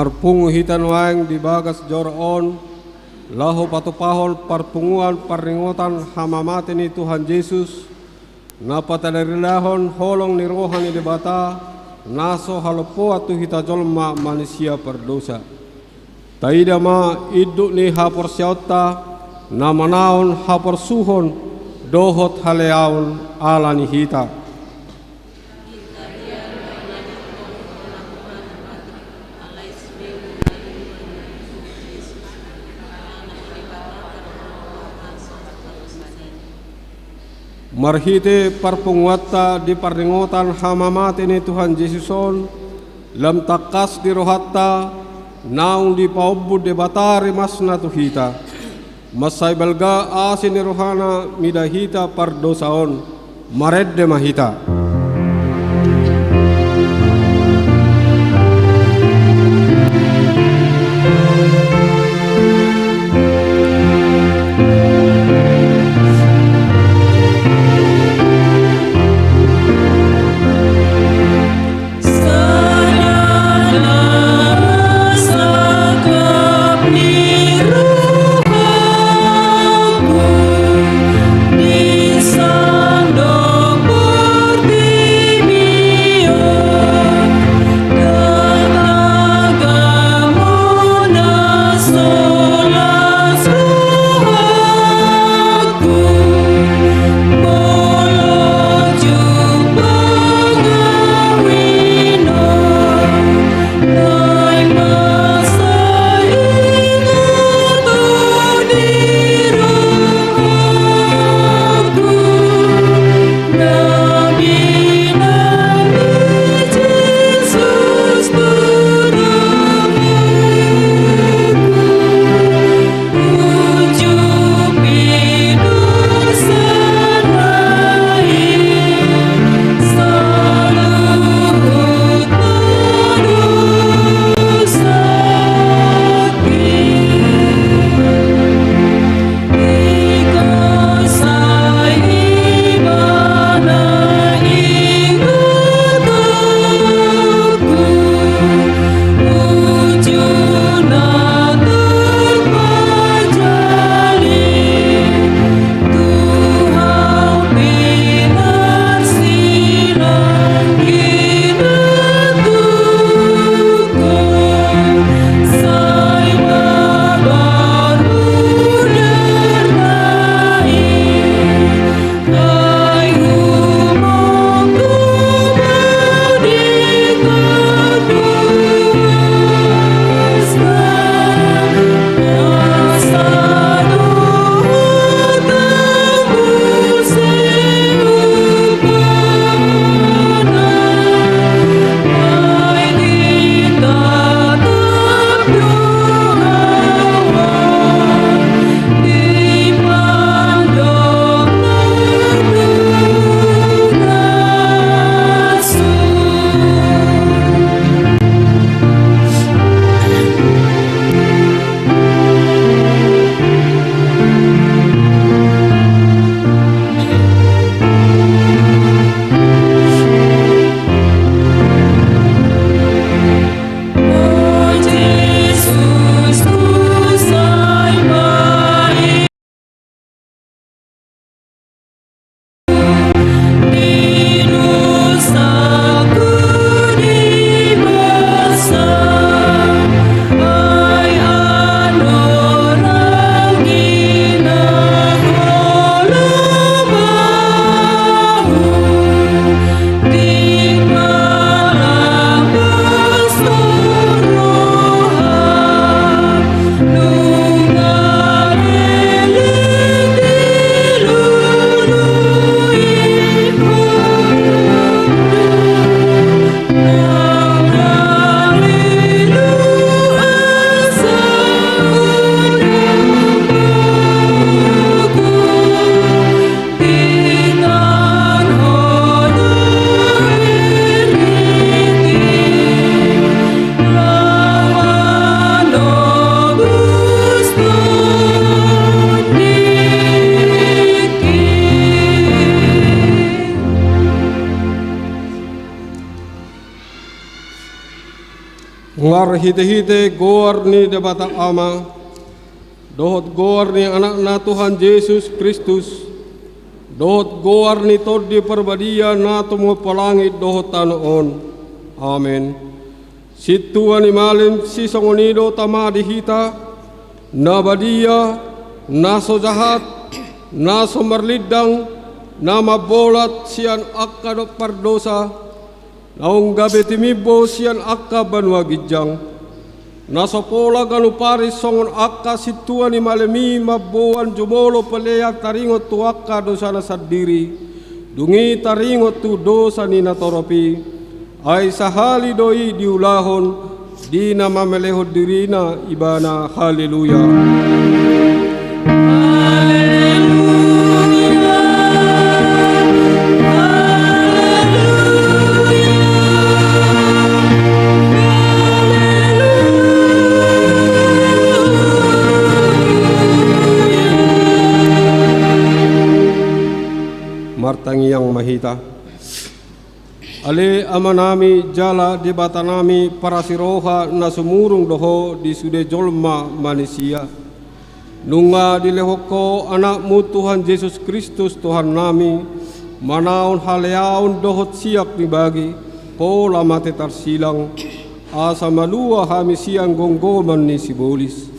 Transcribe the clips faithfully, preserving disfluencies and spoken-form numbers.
Marpungu hita nuaeng di bagas joro on, laho patupahon parpunguan parningotan hamamate ni Tuhan Jesus, na pataridahon holong ni roha ni Debata, na so halompoan tu hita jolma manisia pardosa. Taida ma induk ni haporseaonta, na manaon haporsuhon dohot haleaon ala ni hita. Marhite parpunguanta di parningotan hamamate ni Tuhan Jesus on, lam tangkas di rohanta, naung dipaombun Debata rimasna tu hita. Mansai balga asi ni rohana mida hita pardosa on, marende ma hita. Marhitehite goar ni Debata Ama, dohot goar ni Anakna Tuhan Jesus Kristus, dohot goar ni Tondi Parbadia na tumompa langit dohot tano on. Amen. Sintua ni malem sisongon i do tama di hita, na badia, na so jahat, na so marlindang, na mambolat sian angka na pardosa, naung gabe timimbo sian angka banua ginjang. Na so pola ganup ari songon angka sintua ni malem i mamboan jumolo pelean taringot tu angka dosana sandiri, dung i taringot tu dosa ni natorop i. Ai sahali do i diulahon, di na mamelehon dirina ibana. Haleluya. Martangiang ma hita. Ale Amanami jala Debatanami parasiroha na sumurung do Ho di sude jolma manisia. Nunga dilehon Ho Anakmu Tuhan Jesus Kristus Tuhannami, manaon haleaon dohot siap ni bagi, pola mate tarsilang, asa malua hami sian gomgoman ni sibolis.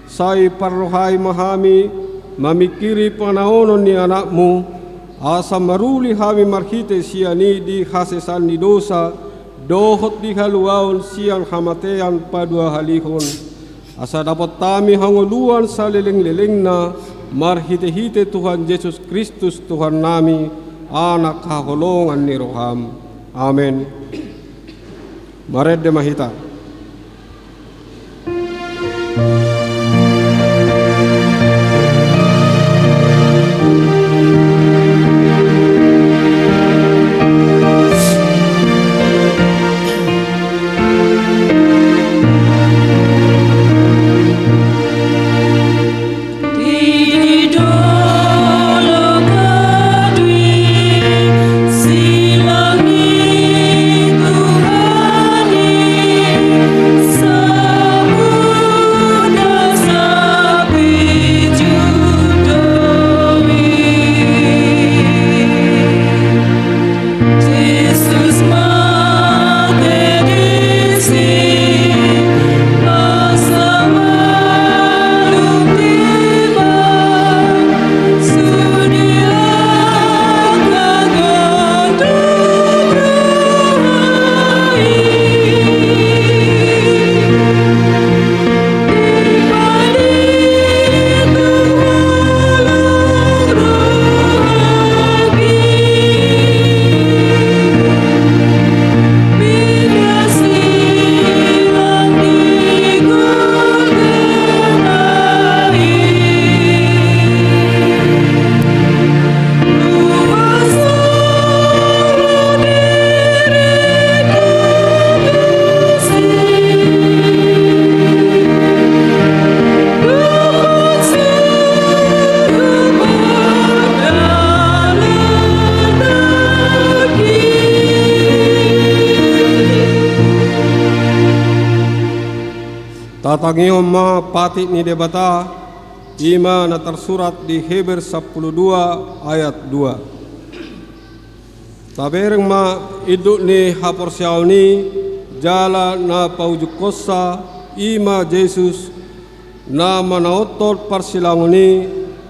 Sai parrohai ma hami mamingkiri panaonon ni Anakmu, asa maruli hami marhite sian i di hasesaan ni dosa, dohot di haluaon sian hamatean paduahalihon. Asa dapot hami hangoluan salelenglelengna, marhitehite Tuhan Jesus Kristus Tuhannami, Anak haholongan ni roham. Amen. Marende ma hita. Tatangihon ma patik ni Debata, i ma na tarsurat di Heber sampulu dua ayat dua. Tabereng ma induk ni haporseaon i, jala na paujungkonsa, i ma Jesus, na manaonhon parsilangon i,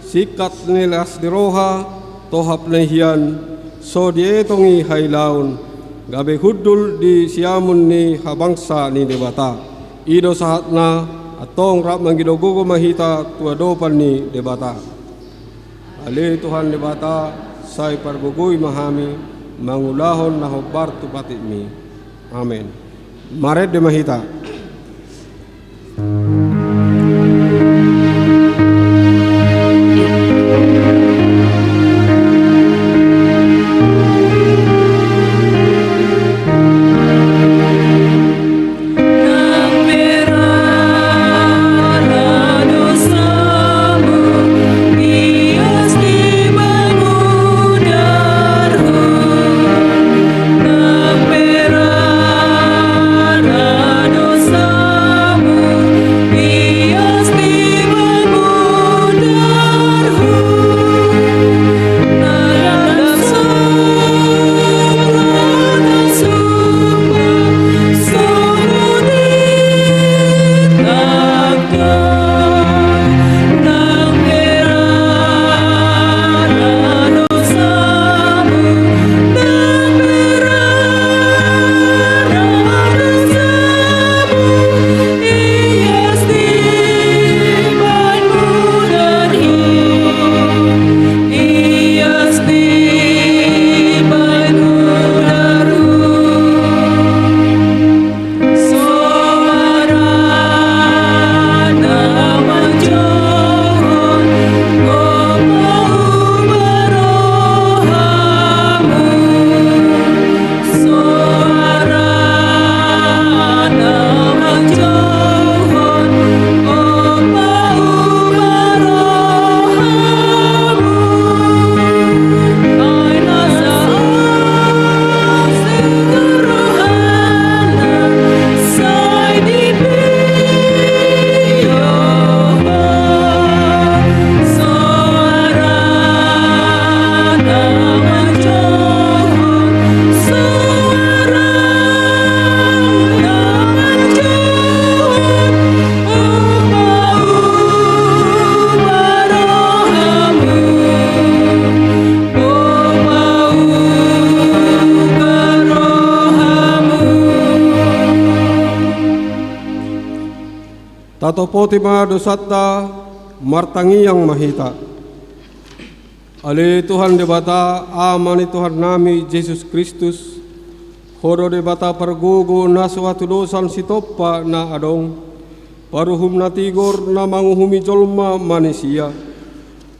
singkat ni las ni roha, tohap na hian, so dietong i hailaon, gabe hundul di siamun ni habangsa ni Debata. I do sahatna, antong rap mangido gogo ma hita tu adopan ni Debata. Ale Tuhan Debata, sai pargogoi ma hami mangulahon na hombar tu patikmi. Amen. Marende ma hita. Topoti ma dosanta, martangiang ma hita. Ale Tuhan Debata, Ama ni Tuhannami Jesus Kristus, Ho do Debata pargogo na so hatudosan sitompa na adong, paruhum na tigor na manguhumi jolma manisia.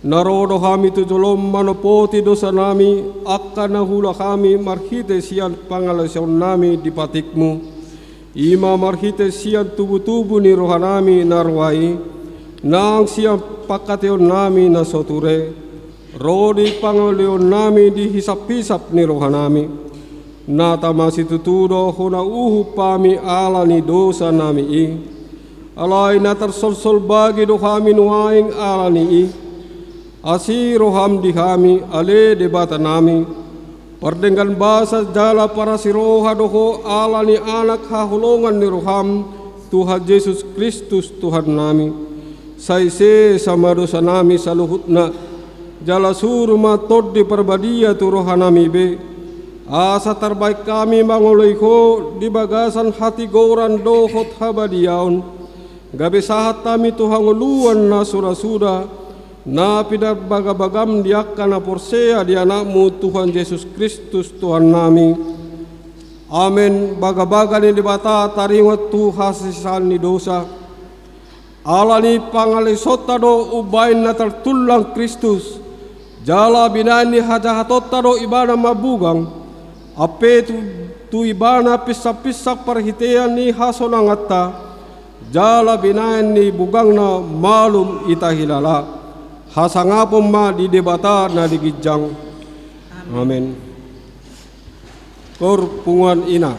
Na ro do hami tu jolom manopoti dosanami, angka na huula hami marhite sian pangalaosionnami di patikmu. I ma marhite sian tubutubu ni rohanami na rua i, nang sian pangkataionnami na so ture, ro di pangaliaonnami di hisaphisap ni rohanami. Na tama situtu do hona uhum hami ala ni dosanami i. Alai na tarsolsol bagi do hami nuaeng ala ni i. Asi roham di hami, ale Debatanami. Pardenggan basa jala parasi roha do Ho ala ni Anak haholongan ni roham, Tuhan Jesus Kristus Tuhannami. Sai sesa ma dosanami saluhutna, jala suru ma Tondi Parbadia tu rohanami be, asa tarbahen hami mangoloi Ho di bagasan hatigoran dohot habadiaon, gabe sahat hami tu hangoluan na sudasuda, na pinarbagabagam di angka na porsea di Anakmu Tuhan Jesus Kristus Tuhannami. Amen. Bagabaga ni Debata taringot tu hasesaan ni dosa. Ala ni pangalaosionta do umbahen na tartullang Kristus, jala binahen ni hajahatonta do Ibana mambugang, ampe tu, tu Ibana pinsangpinsang parhitean ni hasonanganta, jala binahen ni bugangna malum hita hilala. Hasangapon ma di Debata na di ginjang. Amen. Koor punguan ina.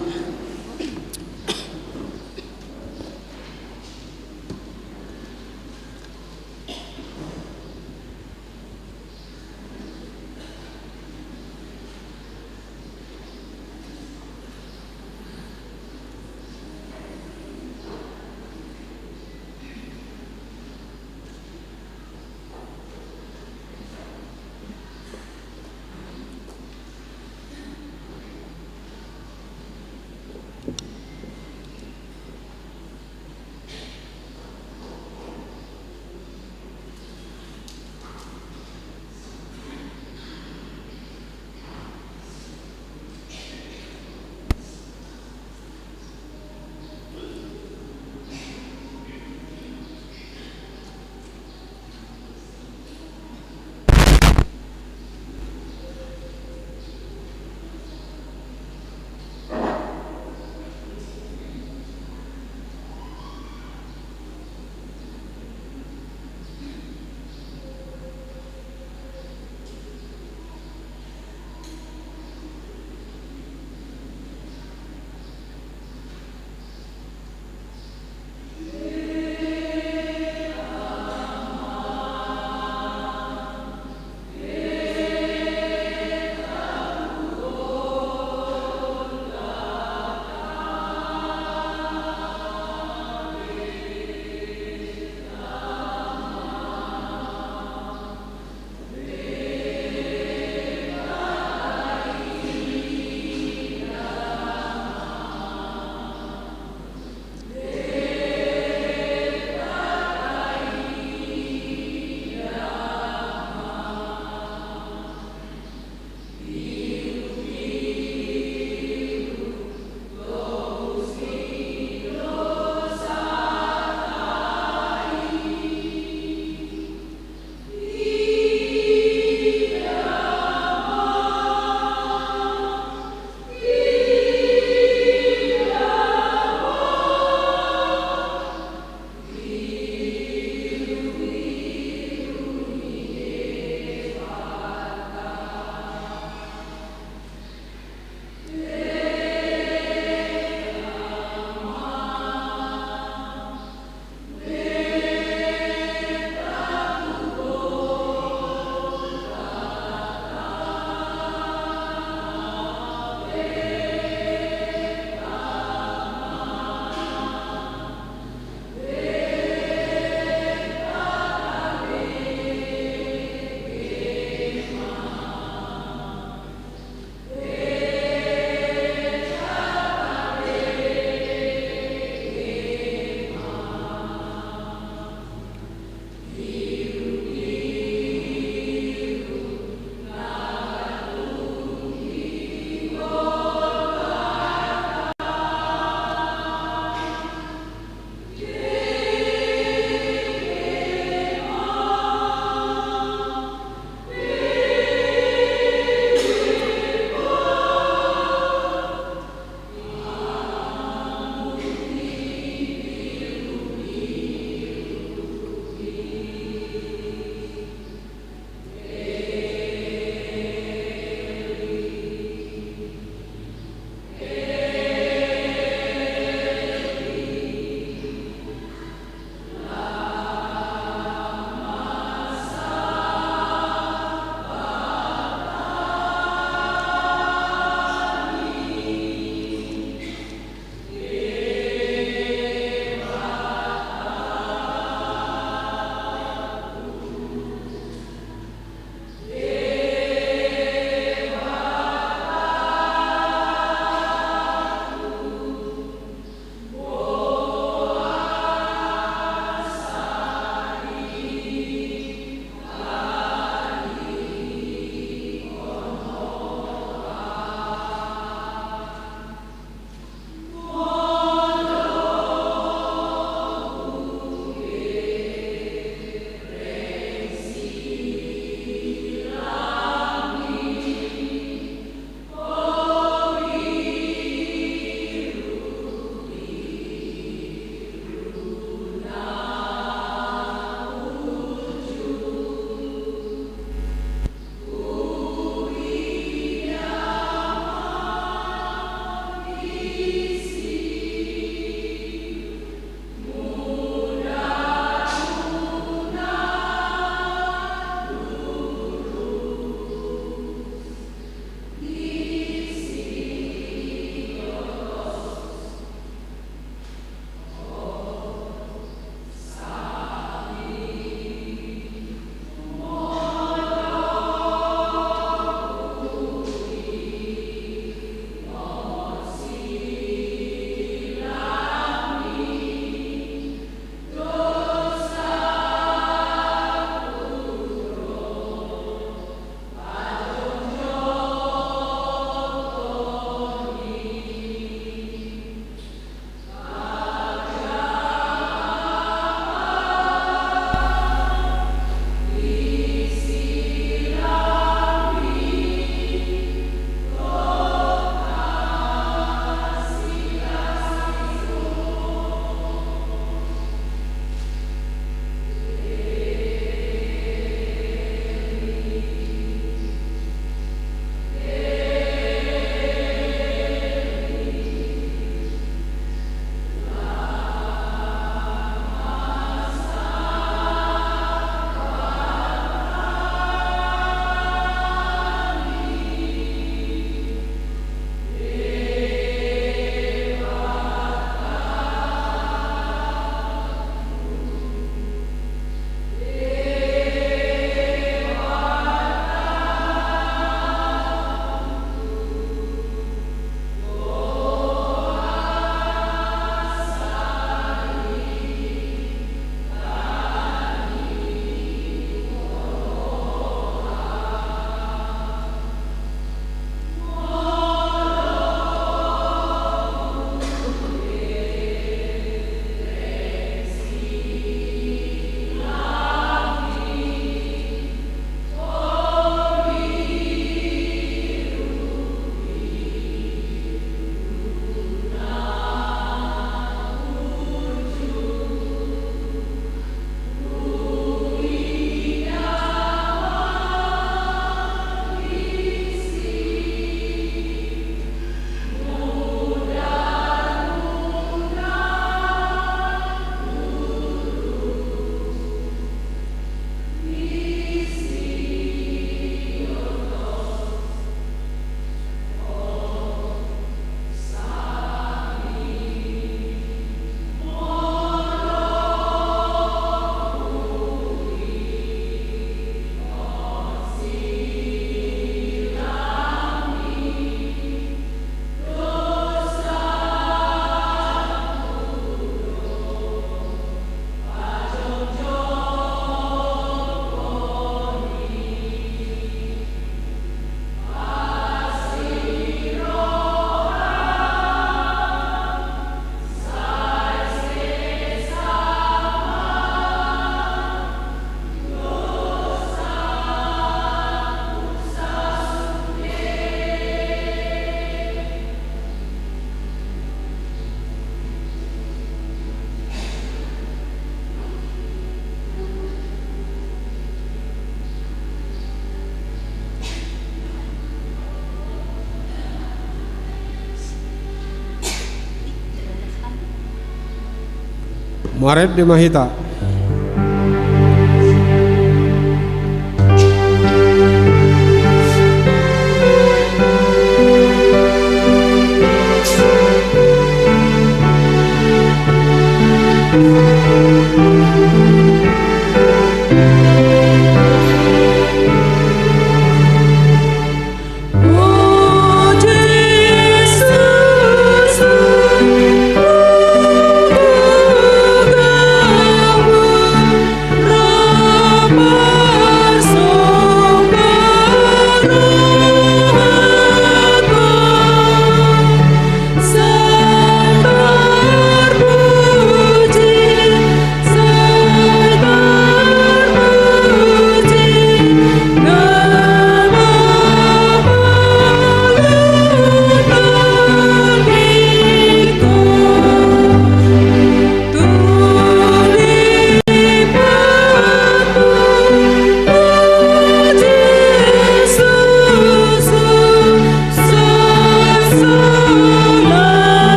Marende ma hita.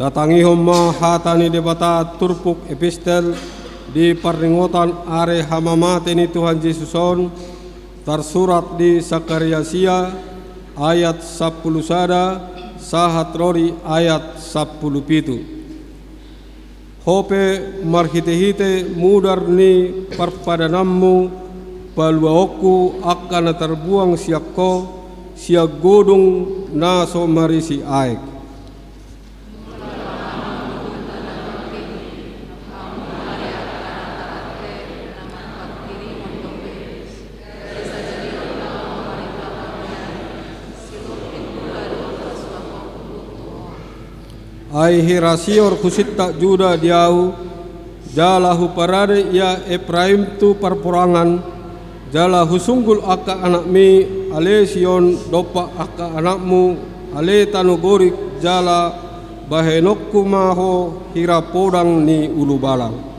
Tatangihon ma hata ni Debata turpuk epistel di parningotan ari hamamate ni Tuhan Jesus on, tarsurat di Sakaria sia, ayat sampulu sada, sahat ro di ayat sampulu pitu. Ho pe marhitehite mudar ni parpadananmu paluaonku angka na tarbuang sian ho, sian godung na so marisi aek. Ai hira sihor husintak Juda di ahu, jala huparade ia Epraim tu parporangan, jala husunggul angka anakmi ale Sion dompak angka anakmu ale tano Gorik, jala bahenonku ma ho hira podang ni ulubalang.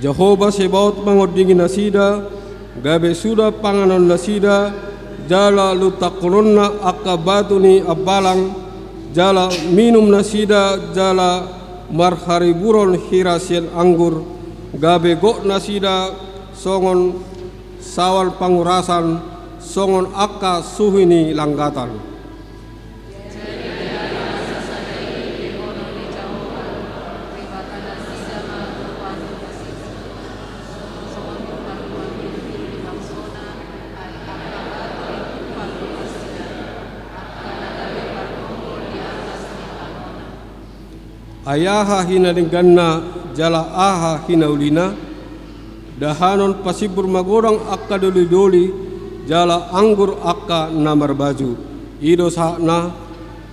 Jahowa Sebaot mangondingi nasida, gabe suda panganon nasida, jala luntangkononna angka batu ni ambalang, jala minum nasida, jala marhariburon hira sian anggur, gabe gok nasida songon sawan pangurasan, songon angka suhi ni langgatan. Ai aha hinadengganna jala aha hinaulina? Dahanon pasimbur magodang angka dolidoli, jala anggur angka na marbaju. I do sahatna.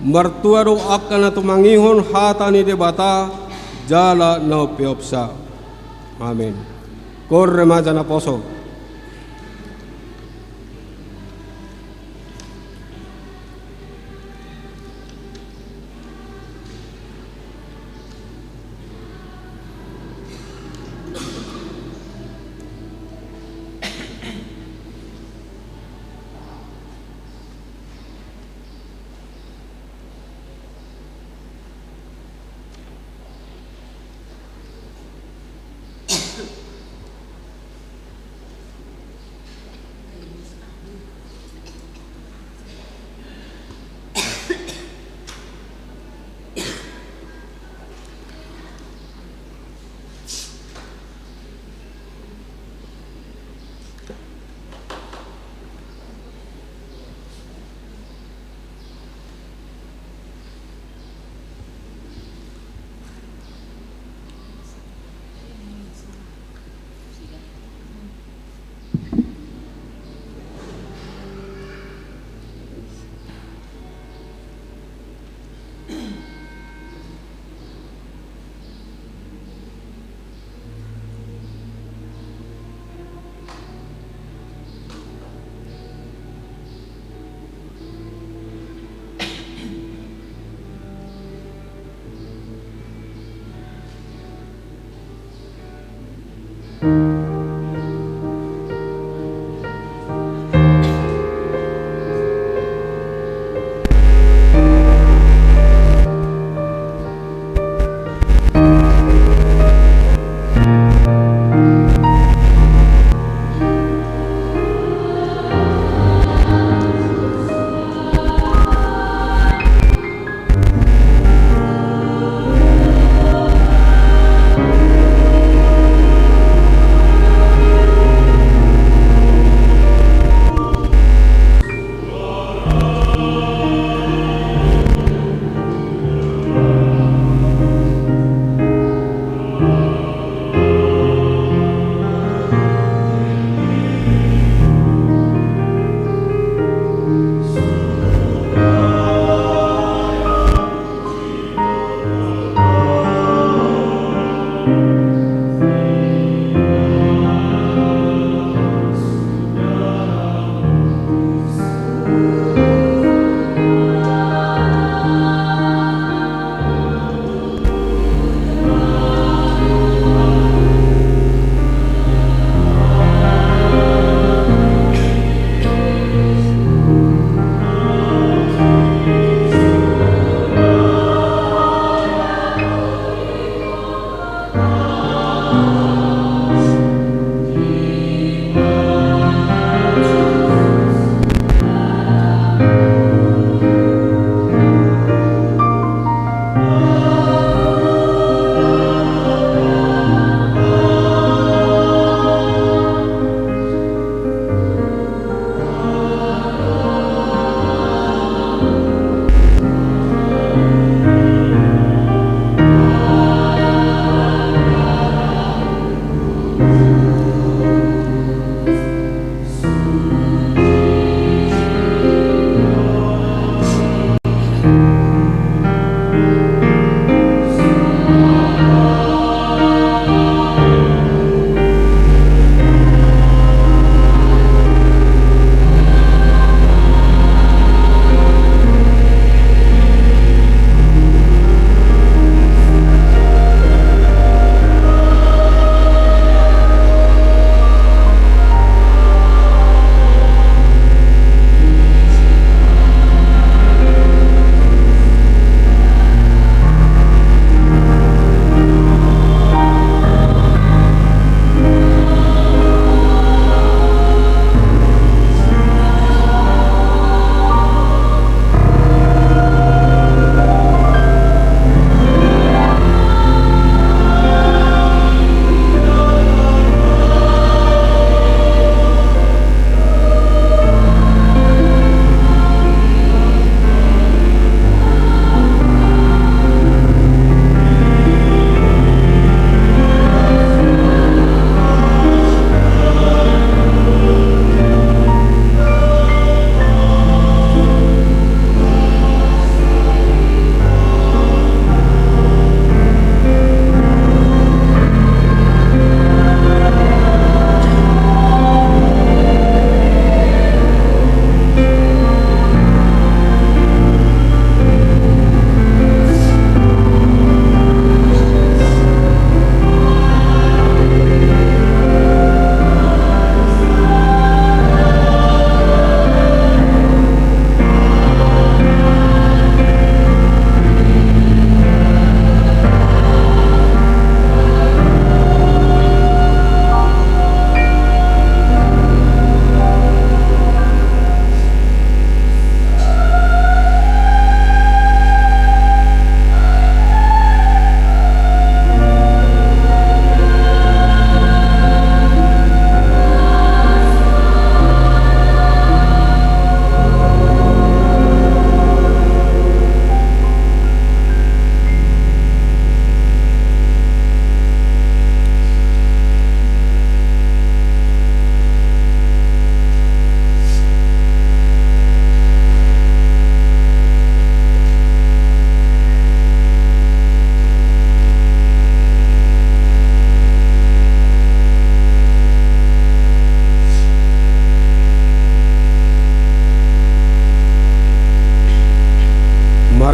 Martua do angka na tumangihon hata ni Debata jala na umpeopsa. Amen. Korre ma jala naposo.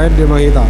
Ende ma hita.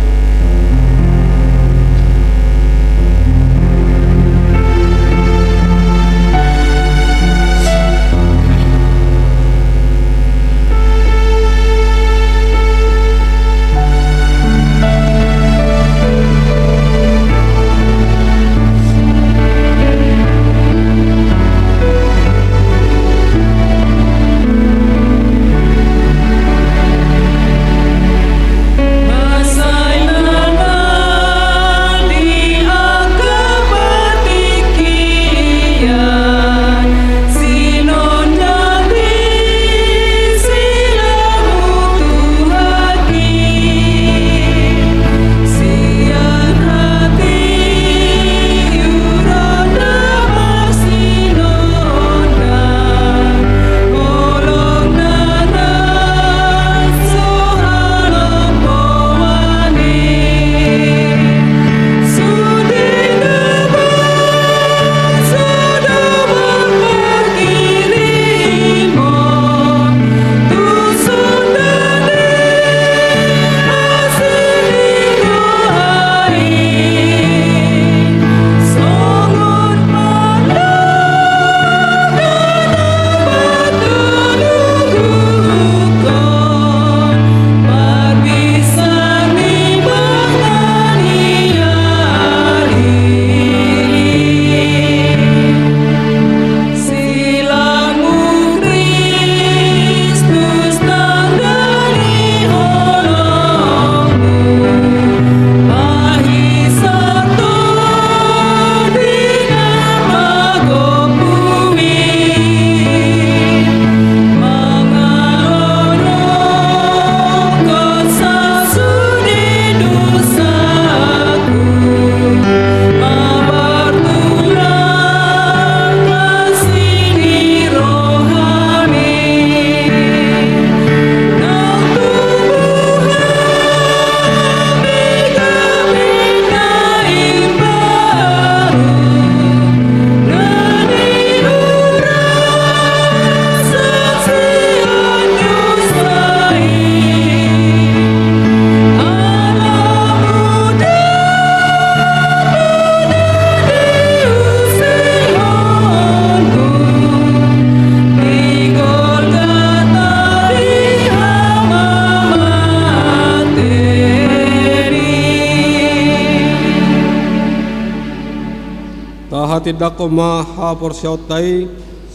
Tahatindangkon ma haporseaonta i,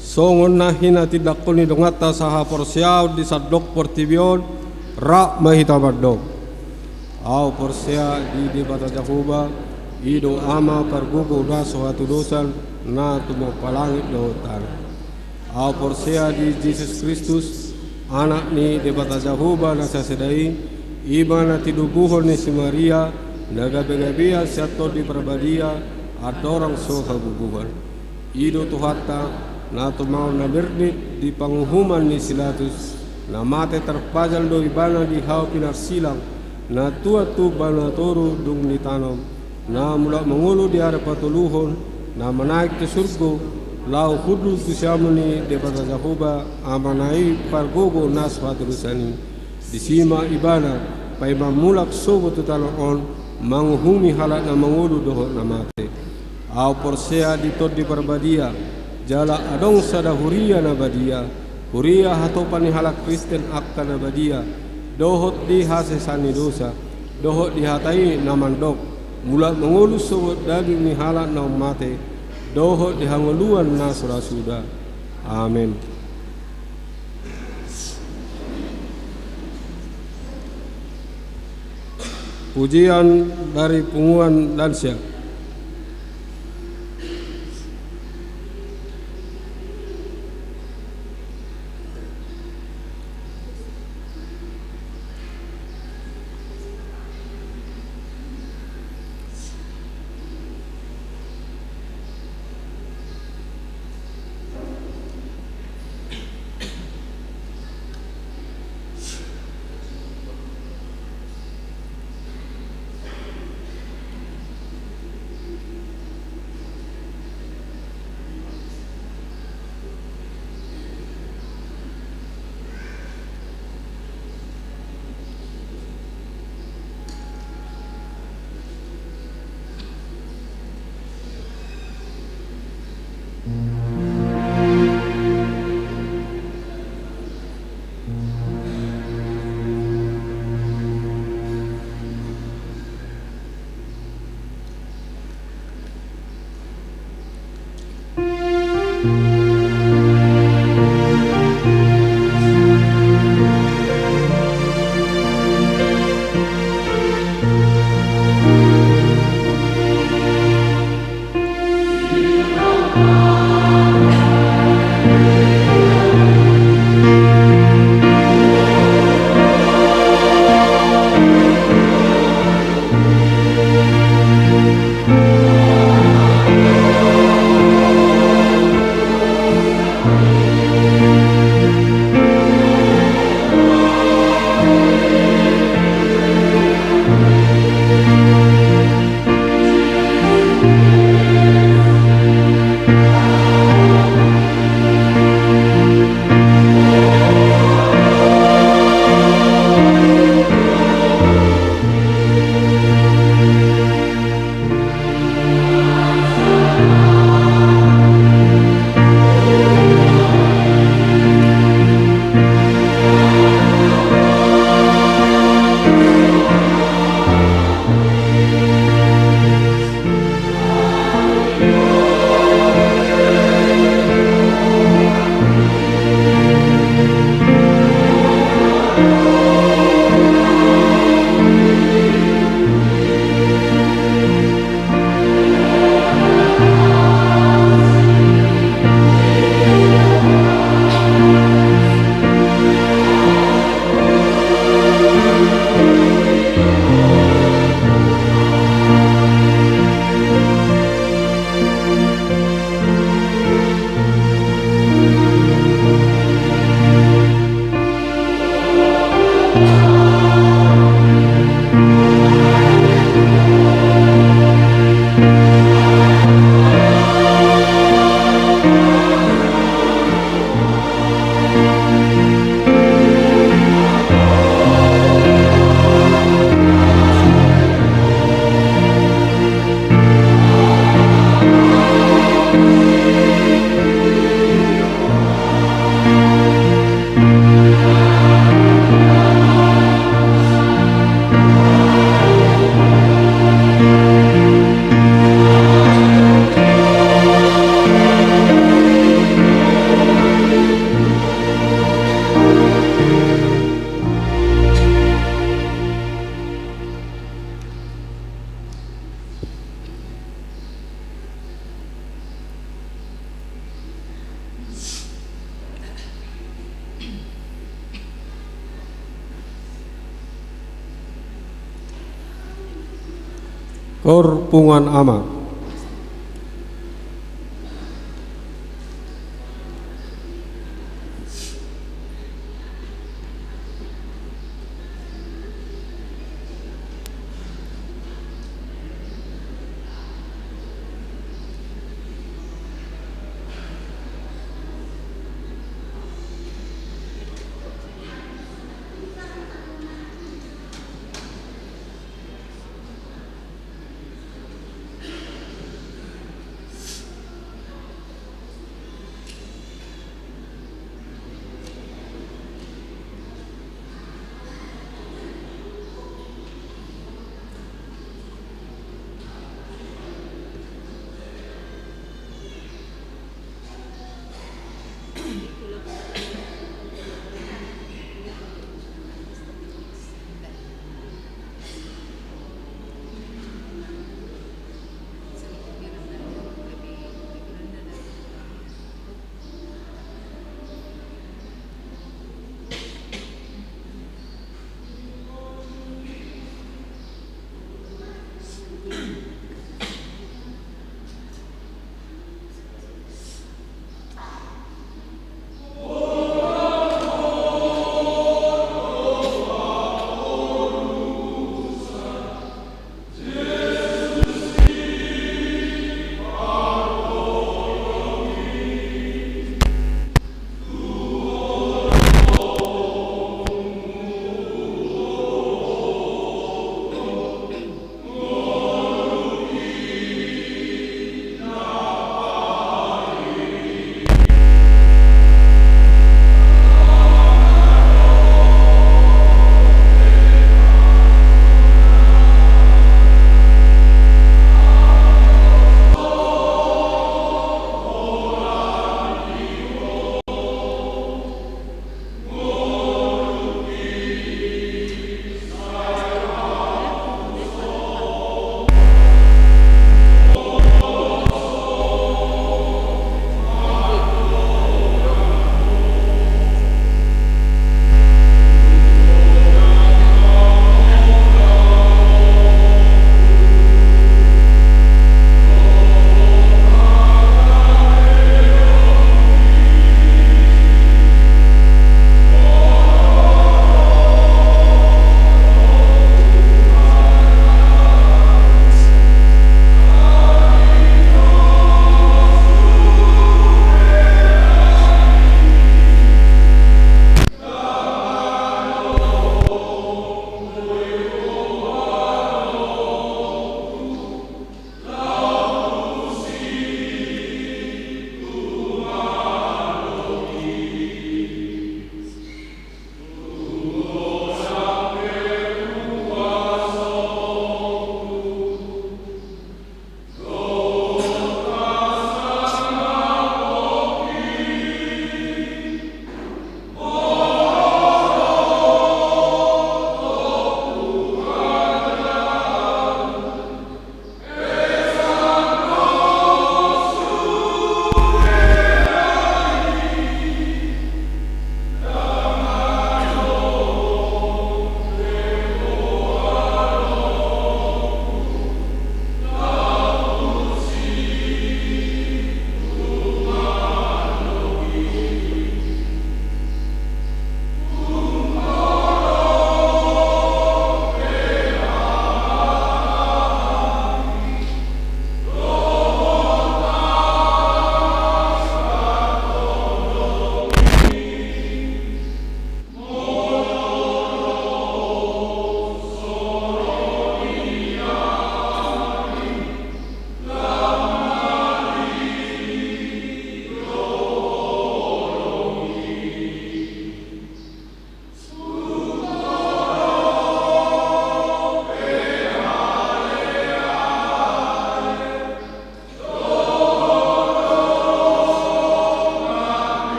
songon na hinatindangkon ni donganta sahaporseaon di sandok portibi on. Rap ma hita mandok. Ahu porsea di Debata Jahowa, i do Ama pargogo na so hatudosan, na tumompa langit dohot tano. Ahu porsea di Jesus Kristus, Anak ni Debata Jahowa na sasada i, i ma na tinubuhon ni si Maria, na gabegabean sian Tondi Parbadia, andorang so habubuhan. I do Tuhanta, na tumaon na merdit di panguhuman ni si Pilatus, na mate tarpajal do ibana di hau pinarsilang, na tuat tu banua toru dung ditanom, na mulak mangolu di ari patoluhon, na manaek tu surgo, laho hundul tu siamun ni Debata Jahowa Amana i pargogo na so hatudosan i. Disi ma ibana, paima mulak sogot tu tano on, manguhumi halak na mangolu dohot na mate. Ahu porsea di Tondi Parbadia, jala adong sada huria na badia, huria hatopan ni halak Kristen angka na badia, dohot di hasesaan ni dosa, dohot di hata i na mandok, mulak mangolu sogot daging ni halak naung mate, dohot di hangoluan na so ra suda. Amen. Pujian dari punguan lansia. Parpunguan Ama.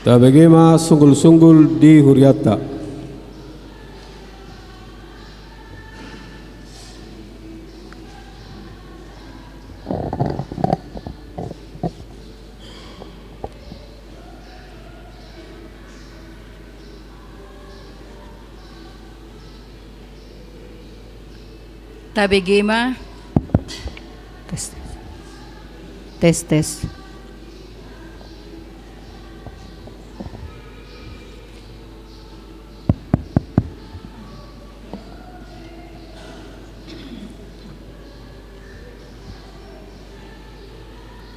Tabege ma sunggul-sunggul di hurianta. Tabege ma. Tes. Tes, tes.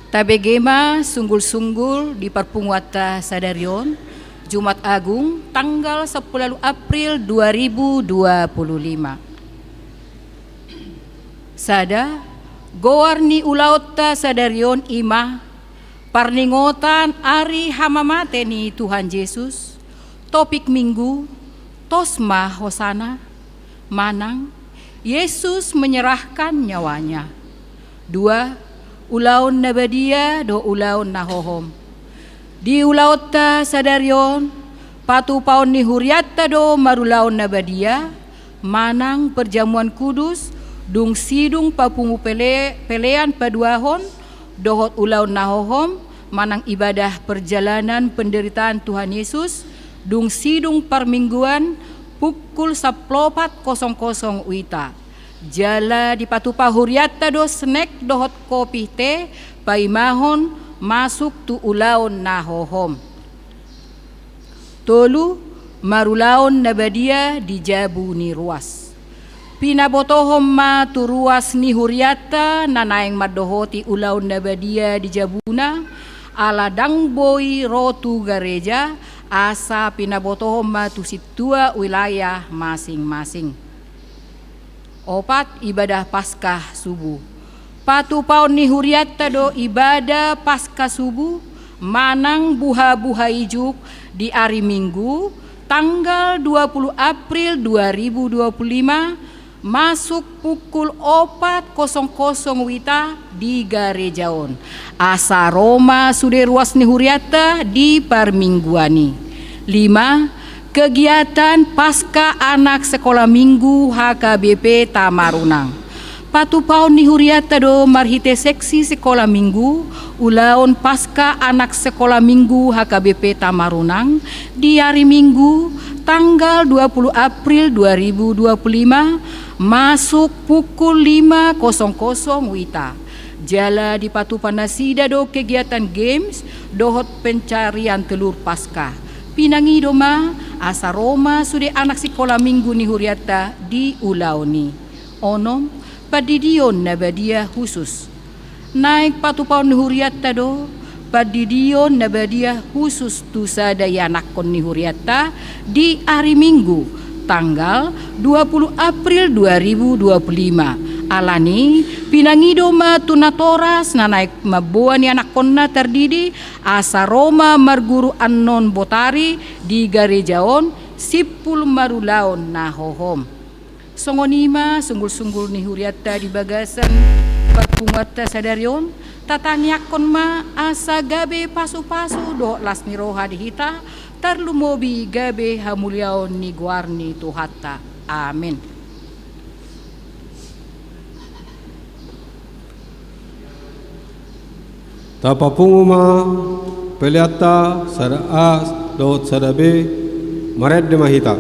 Tabege ma sunggul-sunggul di parpunguanta sadari on, Jumat Agung, tanggal sampulu ualu April dua ribu dua puluh lima. Sada, goar ni ulaonta sadari on i ma parningotan ari hamamate ni Tuhan Jesus, topik Minggu, Tos ma Hosana, manang Yesus menyerahkan nyawanya. Dua, ulaon na badia dohot ulaon na hohom. Di ulaonta sadari on, patupaon ni hurianta do marulaon na badia, manang perjamuan kudus, dung sidung papungu pele-, pelean paduahon, dohot ulaon na hohom, manang ibadah perjalanan penderitaan Tuhan Yesus, dung sidung parmingguan, pukul sampulu opat kosong kosong wita. Jala dipatupa hurianta do snack dohot kopi teh, paimahon masuk tu ulaon na hohom. Tolu, marulaon na badia di jabu ni ruas. Pinabotohon ma tu ruas ni hurianta na naeng mandohoti ulaon na badia di jabuna, ala ndang boi ro tu gareja, asa pinabotohon ma tu sintua wilayah masing-masing. Opat, ibadah Paskah subuh. Patupaon ni hurianta do ibadah Paskah subuh, manang buha-buha ijuk di ari Minggu, tanggal dua puluh April dua ribu dua puluh lima, masuk pukul opat kosong kosong wita di gareja on. Asa ro ma sude ruas ni hurianta di parmingguan i. Lima, kegiatan Paskah anak sekolah minggu H K B P Tamarunang. Patupaon ni hurianta do marhite seksi sekolah minggu, ulaon Paskah anak sekolah minggu H K B P Tamarunang, di ari Minggu, tanggal dua puluh April dua ribu dua puluh lima, masuk pukul lima kosong kosong wita. Jala dipatupa nasida do kegiatan games dohot pencarian telur Paskah. Pinangido ma, asa ro ma sude anak sikola minggu ni hurianta di ulaon i. Onom, pandidion na badia khusus. Naeng patupaon ni hurianta do, pandidion na badia khusus tu sada ianakhon ni hurianta di ari Minggu, tanggal dua puluh April dua ribu dua puluh lima. Alani, pinangido ma tu natoras na naeng mamboan ianakhonna tardidi, asa ro ma marguru annon botari di gareja on, simpul marulaon na hohom. Songon i ma sunggul-sunggul ni hurianta di bagasan parpunguanta sadari on, tatangiangkon ma asa gabe pasu-pasu dohot las ni roha di hita, tarlumobi gabe hamuliaon ni goar ni Tuhanta. Amen. Tapapungu ma peleanta sada A dohot sada B, marende ma hita.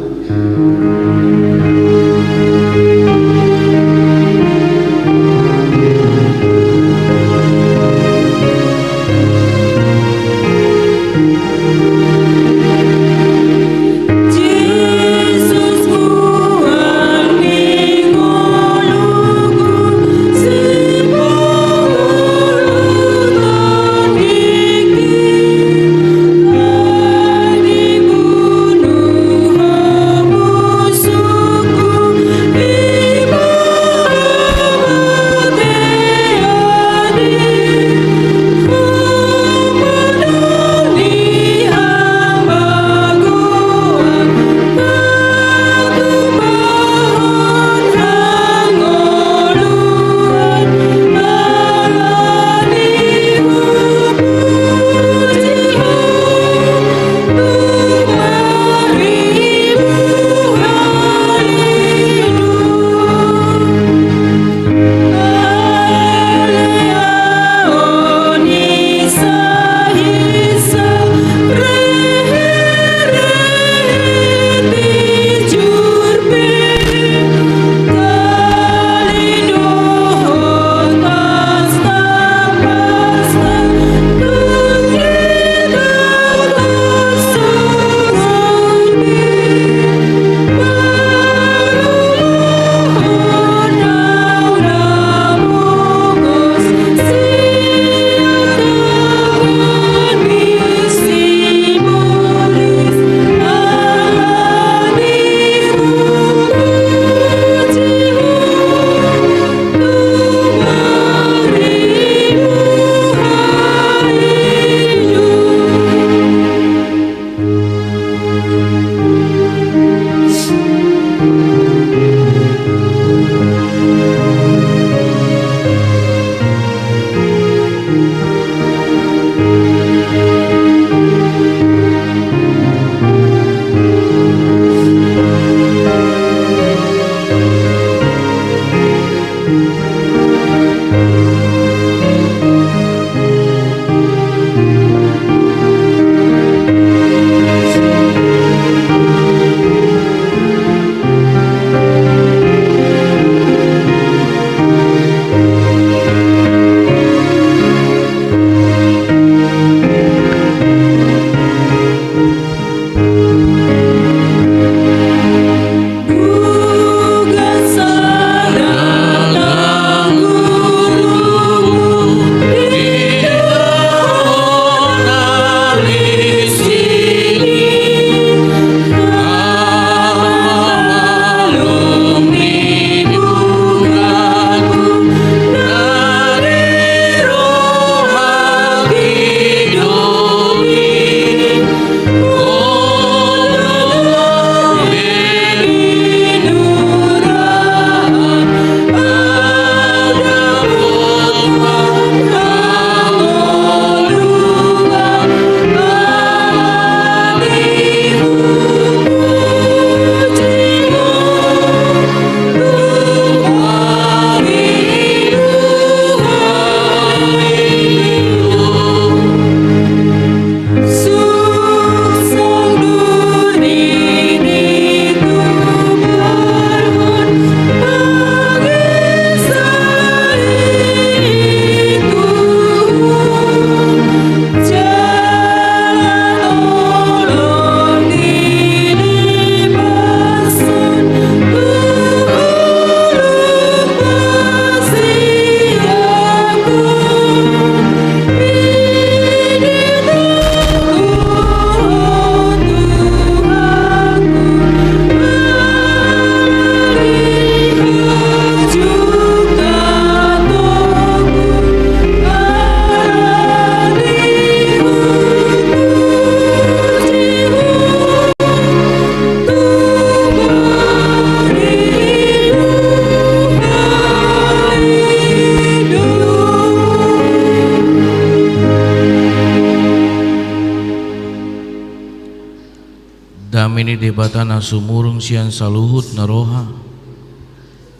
Dame ni Debata na sumurung sian saluhut na roha,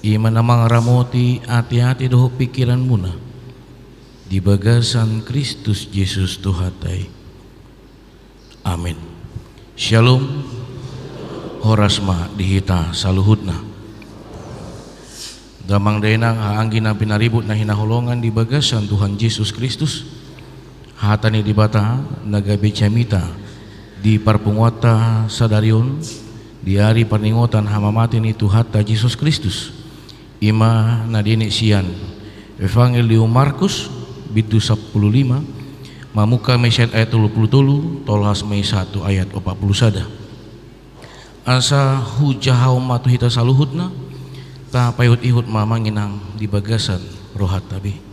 i ma na mangaramoti ateate dohot pingkiranmuna di bagasan Kristus Jesus Tuhanta i. Amin. Syalom. Horas ma di hita saluhutna. Damang dainang, haha anggi na pinaribot na hinaholongan di bagasan Tuhan Jesus Kristus, hata ni Debata na gabe jamita di parpunguanta sadari on, di ari parningotan hamamate ni Tuhanta Jesus Kristus, i ma na dienet sian Evangelium Markus, bindu sampulu lima, mamungka ma i sian ayat tolu pulu tolu, tolhas ma i sahat tu ayat opat pulu sada. Asa hujahahon ma tu hita saluhutna, tapaihutihut ma amang inang di bagasan rohanta be.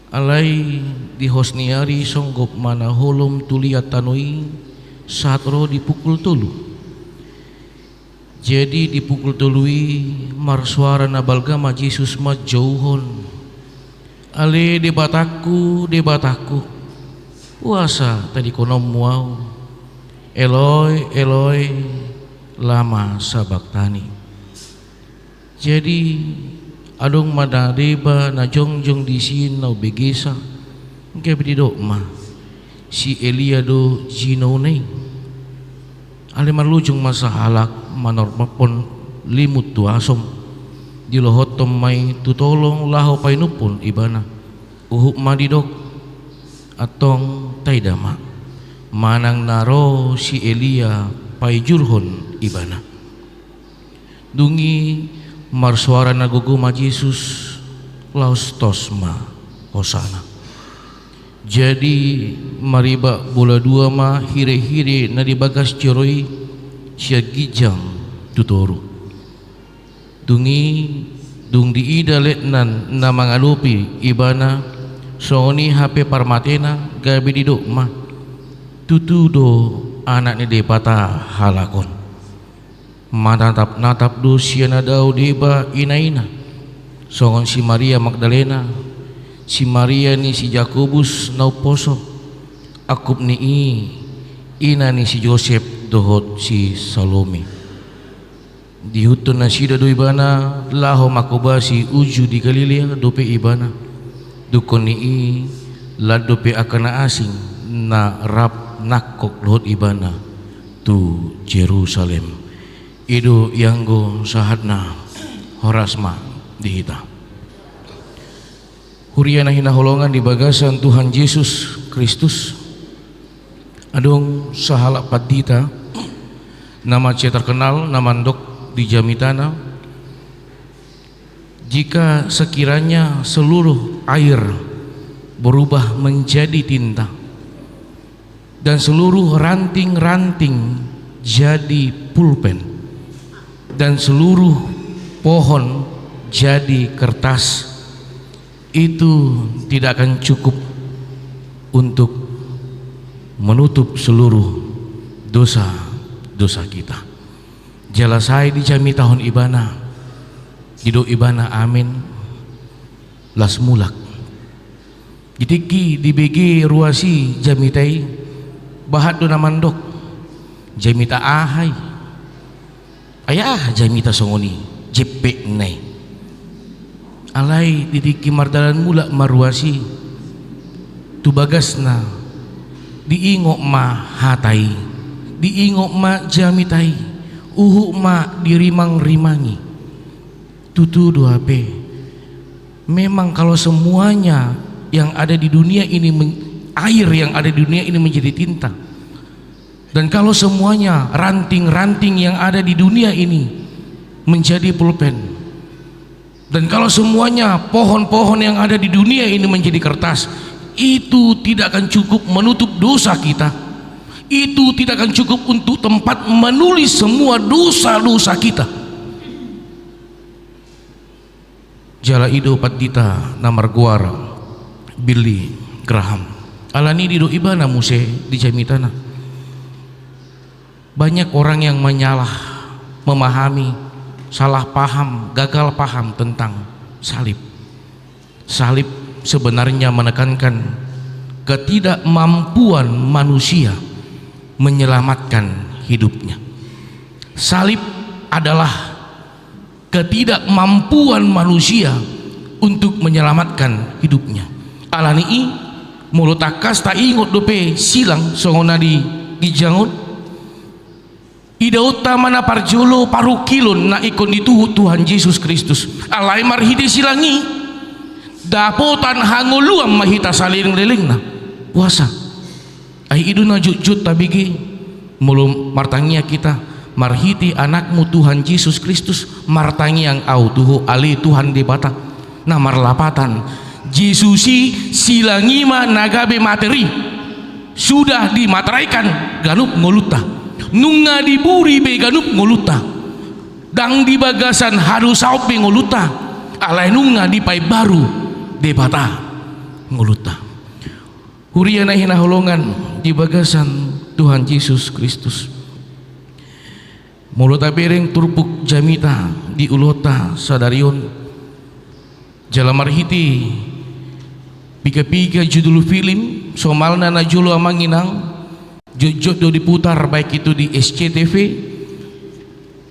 Alai di hos ni ari songgop ma na holom tu liat tano i, sahat ro di pukul tolu. Jadi di pukul tolu i marsoara na balga ma Jesus manjouhon: Ale Debatangku, Debatangku, boasa tadingkononmu ahu? Eloi, Eloi, lama sabachthani? Jadi adong ma da deba na jongjong disi na umbegesa, gabe didok ma: Si Elia do jinouna i. Alai marlujung ma sahalak manormaphon limut tu asom, dilohothon ma i tu tolong laho painumhon ibana. Huhut ma didok: Antong taida ma, manang na ro si Elia paijurhon ibana. Dung i marsoara na gogo ma Jesus, laos tos ma hosana. Jadi maribak bola dua ma hirehire na di bagas joro i, sian ginjang tu toru. Dung i, dung diida letnan na mangadopi ibana, songon i hape parmatena, gabe didok ma: Tutu do Anak ni Debata halak on. Manatapnatap do sian na dao deba inaina, songon si Maria Magdalena, si Maria ni si Jakobus na umposo, angkup ni i, ina ni si Josep dohot si Salome. Diihuthon nasida do ibana laho manghobasi uju di Galilea dope ibana. Dungkon ni i, lan dope angka na asing na rap nangkok dohot ibana tu Jerusalem. I do ianggo sahatna. Horas ma di hita. Huria na hinaholongan di bagasan Tuhan Jesus Kristus, adong sahalak pandita na mansai terkenal na mandok di jamitana: Jika sekiranya seluruh air berubah menjadi tinta, dan seluruh ranting-ranting jadi pulpen, dan seluruh pohon jadi kertas, itu tidak akan cukup untuk menutup seluruh dosa-dosa kita. Jala sai dijamitahon ibana, didok ibana amen, las mulak. Di tingki dibege ruas i jamita i, bahat do na mandok: Jamita aha i? Ai aha jamita songon i, jempekna i? Alai di tingki mardalan mulak ma ruas i tu bagasna, diingot ma hata i, diingot ma jamita i, huhut ma dirimangrimangi. Tutu do hape, memang kalau semuanya yang ada di dunia ini men-, air yang ada di dunia ini menjadi tinta, dan kalau semuanya ranting-ranting yang ada di dunia ini menjadi pulpen, dan kalau semuanya pohon-pohon yang ada di dunia ini menjadi kertas, itu tidak akan cukup menutup dosa kita. Itu tidak akan cukup untuk tempat menulis semua dosa-dosa kita. Jala i do pandita na margoar Billy Graham. Alani i didok ibana muse di jamitana: Banyak orang yang menyalah memahami, salah paham, gagal paham tentang salib. Salib sebenarnya menekankan ketidakmampuan manusia menyelamatkan hidupnya. Salib adalah ketidakmampuan manusia untuk menyelamatkan hidupnya. Alani i, molo tangkas taingot dope silang songon na di ginjang on, idaonta ma na parjolo parungkilon na ingkon dituhuk Tuhan Jesus Kristus. Alai marhite silang i, dapotan hangoluan ma hita saleleng-lelengna. Puasa. Ai i do na jotjot tabege, molo martangiang hita, marhite Anakmu Tuhan Jesus Kristus, martangiang ahu tu Ho ale Tuhan Debata. Na marlapatan, Jesus i silang i ma na gabe materi. Sudah dimateraikan ganup ngolunta. Nunga diburi be ganup ngolunta. Ndang di bagasan hadosaon be ngolunta. Alai nunga dipaimbaru Debata ngolunta. Huria na hinaholongan di bagasan Tuhan Jesus Kristus. Molo tabereng turpuk jamita di ulaonta sadari on, jala marhite piga-piga judul film, somalna na jolo amang inang, jotjot do diputar baik itu di S C T V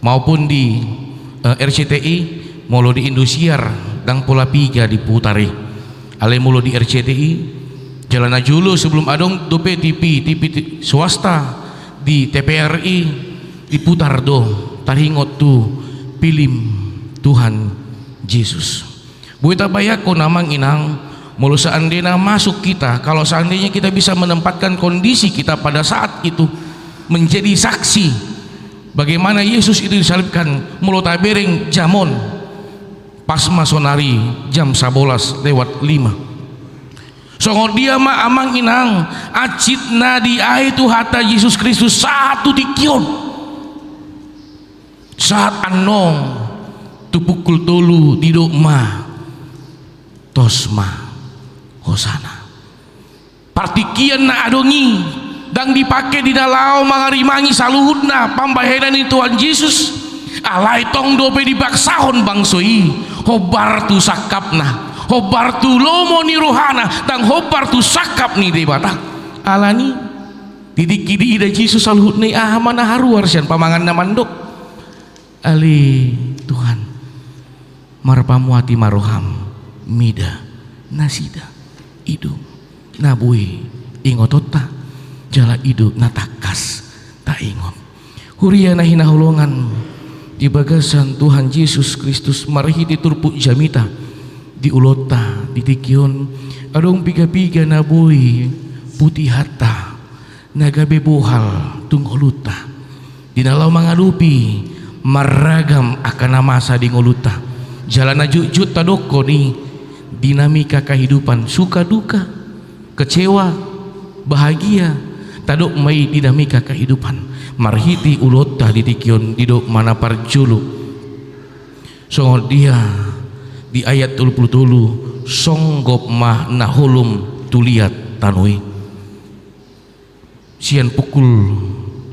maupun di, eh, R C T I, molo di Indosiar ndang pola piga diputar i. Alai molo di R C T I, jala na jolo sebelum adong dope T V, T V ti-, swasta di T V R I diputar do, taringot tu film Tuhan Jesus. Boi tabayangkon amang inang, molo seandainya masuk kita, kalau seandainya kita bisa menempatkan kondisi kita pada saat itu menjadi saksi bagaimana Yesus itu disalibkan, molo tabereng jam on, pas ma sonari jam sabolas lewat lima. Songon dia ma amang inang, hansit na diae Tuhanta Jesus Kristus sahat tu tingki on. Sahat annon tu pukul tolu didok ma, tos ma, Hosana. Partingkian na adong i ndang dipake di na laho mangarimangi saluhutna pambahenan ni Tuhan Jesus. Alai tong dope dibaksahon bangso i hombar tu sangkapna, hombar tu lomo ni rohana, ndang hombar tu sangkap ni Debata. Alani, di tingki diida Jesus saluhutna i, aha ma na haruar sian pamanganna mandok, ale Tuhan, marpamuati ma roham mida nasida. I do na boi ingotonta, jala i do na tangkas taingot. Huria na hinaholongan di bagasan Tuhan Jesus Kristus, marhite turpuk jamita di ulaonta di tingki on, adong piga-piga na boi putihanta na gabe bohal tu ngolunta. Di na laho mangadopi marragam angka na masa di ngolunta. Jala na jotjot tadokkon i dinamika kehidupan, suka duka, kecewa, bahagia, tadok ma i dinamika kehidupan. Marhite ulaonta di tingki on didok ma na parjolo. Songon dia di ayat tolu pulu tolu, songgop ma na holom tu liat tano i. Sian pukul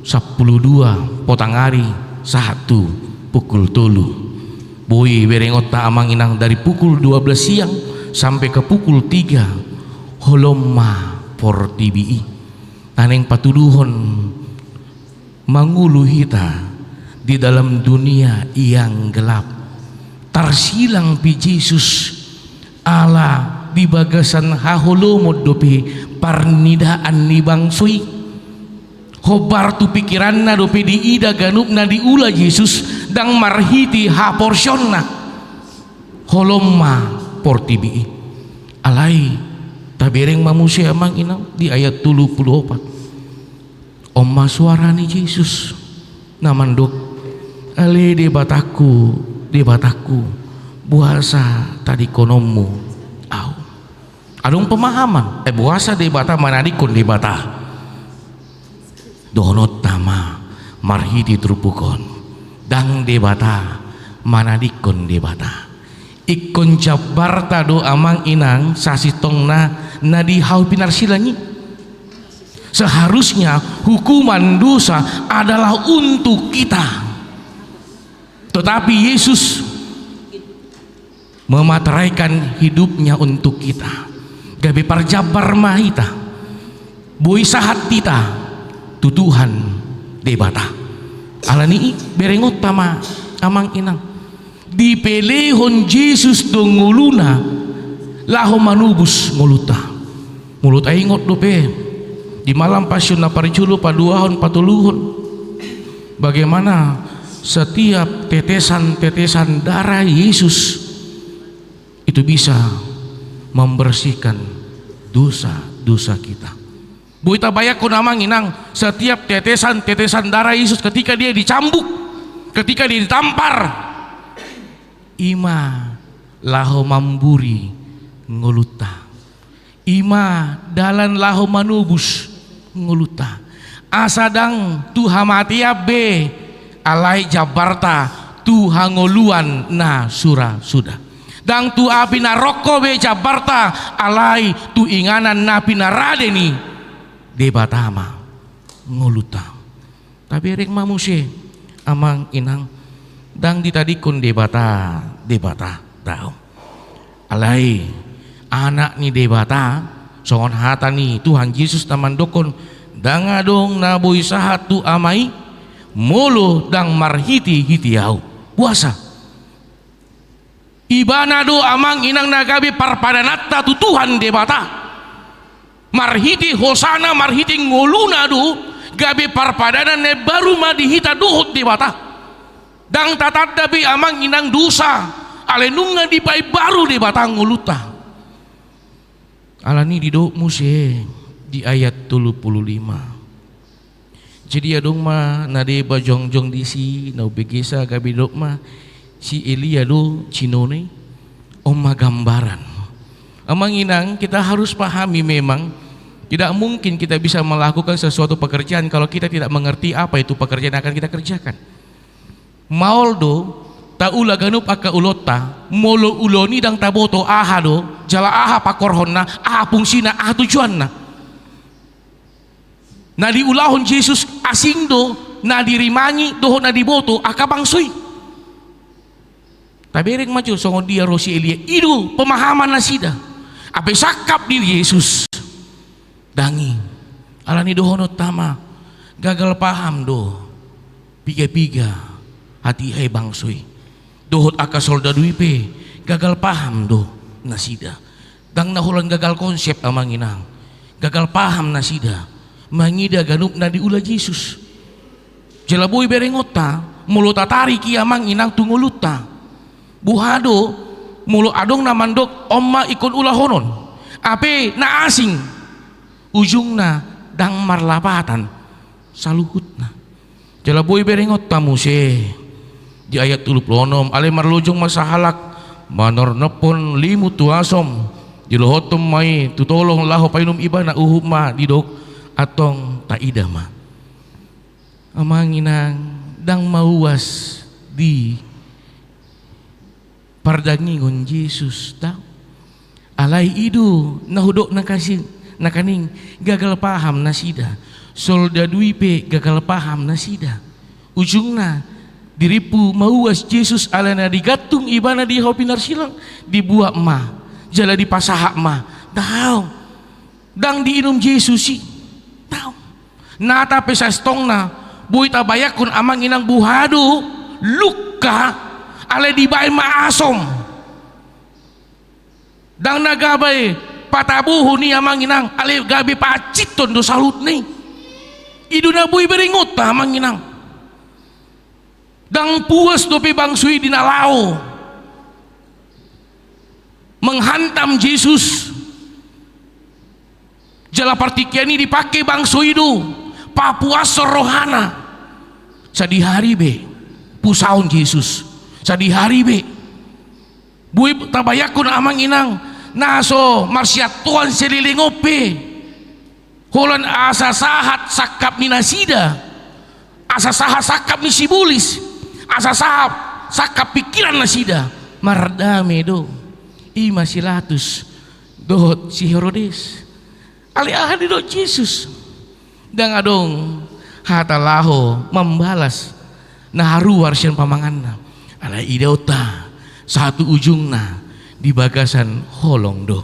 sampulu dua potang ari sahat tu pukul tolu. Boi berengonta amang inang dari pukul dua belas siang sampe ke pukul tiga, holom ma portibi i. Na naeng patuduhon mangolu hita di dalam dunia yang gelap. Tarsilang pe Jesus, ala di bagasan haholomon dope parnidaan ni bangso i. Hombar tu pikiranna dope diida ganup na diula Jesus, ndang marhite haporseaonna. Holom ma portibi i. Alai tabereng ma muse amang inang di ayat tolu pulu opat. On ma suara ni Jesus na mandok, ale Debatangku, Debatangku, boasa tadingkononmu ahu? Adong pemahaman, eh, boasa Debata manadingkon Debata? Dohononta ma marhite turpuk on, ndang Debata manadingkon Debata. Ingkon jambarta do amang inang sasintongna na di hau pinarsilang i. Seharusnya hukuman dosa adalah untuk kita. Tetapi Yesus memateraikan hidupnya untuk kita. Gabe parjambar ma hita. Boi sahat hita tu Tuhan Debata. Alani i berengonta ma amang inang, dipelehon Jesus do ngoluna laho manobus ngolunta. Molo taingot dope di malam Pasion na parjolo, paduahon, patoluhon, bagaimana setiap tetesan-tetesan darah Yesus itu bisa membersihkan dosa-dosa kita. Boi tabayangkon amang inang, setiap tetesan-tetesan darah Yesus ketika dia dicambuk, ketika dia ditampar, i ma laho mamburi ngolunta. I ma dalan laho manobus ngolunta. Asa ndang tu hamatean be, alai jambarta tu hangoluan na sura suda. Ndang tu api naroko be jambarta, alai tu inganan na pinarade ni Debata ma ngolunta. Tabereng ma muse amang inang, ndang ditadingkon Debata, Debata, daong. Alai Anak ni Debata, songon hata ni Tuhan Jesus na mandokkon, ndang adong na boi sahat tu Ama i, molo ndang marhitehite Ahu. Boasa? Ibana do amang inang na gabe parpadananta tu Tuhan Debata. Marhite hosana, marhite ngoluna do gabe parpadanan na imbaru ma di hita dohot Debata. Ndang tatanda be amang inang dosa, alai nunga dipaimbaru Debata ngolunta. Alani didok muse di ayat tolu pulu lima. Jadi adong ma na deba jongjong disi, na umbegesa gabe didok ma si Elia do cinona i. On ma gambaran. Amang inang, kita harus pahami memang tidak mungkin kita bisa melakukan sesuatu pekerjaan kalau kita tidak mengerti apa itu pekerjaan yang akan kita kerjakan. Maol do taula ganup angka ulaonta, molo ulaon i ndang taboto aha do, jala aha pangkorhonna, aha fungsina, aha tujuanna. Na diulahon Jesus asing do na dirimangi dohot na diboto angka bangso i. Tabereng ma jo songon dia ro si Elia, i do pemahaman nasida. Hape sangkap ni Jesus, ndang i. Alani dohononta ma, gagal paham do piga-piga hatiha i bangso i. Dohot angka soldadu i pe gagal paham do nasida. Ndang na holan gagal konsep amang inang. Gagal paham nasida mangida ganup na diula Jesus. Jala boi berengonta, molo tatarik i amang inang tu ngolunta. Boha do, molo adong na mandok on ma ingkon ulahonon. Hape na asing, ujungna ndang marlapatan saluhutna. Jala boi berengonta muse di ayat tolu pulu onom, alai marlojong ma sahalak manornophon limu tu asom, dilohothon ma i tu tolong laho painum ibana, huhut ma didok, antong taida ma. Amang inang, ndang mauas di pardangingon Jesus, daong. Alai i do na hudok nangkaning, gagal paham nasida. Soldadu i pe gagal paham nasida. Ujungna, dirimpu mauas Jesus alana digantung ibana di hau pinarsilang, dibuat ma, jala dipasahat ma, daong. Ndang diinum Jesus i, daong. Nata pe sasintongna, boi tabayangkon amang inang boha do lungka, alai dibaen ma asom. Ndang na gabe patabuhon i amang inang, alai gabe pahansinton do saluhutna i. I do na boi berengonta amang inang. Ndang puas dope bangso i di na laho menghantam Jesus. Jala partingkian i dipake bangso i do papuashon rohana. Sadihari be pusaon Jesus. Sadihari be. Boi tabayangkon amang inang, na so marsiantoan saleleng on pe. Holan asa sahat sangkap ni nasida, asa sahat sangkap ni sibolis, asa sahat sangkap pingkiran nasida, mardame do. I ma si Pilatus dohot si Herodes. Alai aha didok Jesus? Ndang adong hata laho mambalas na haruar sian pamanganna. Alai idaonta sahat tu ujungna di bagasan holong do.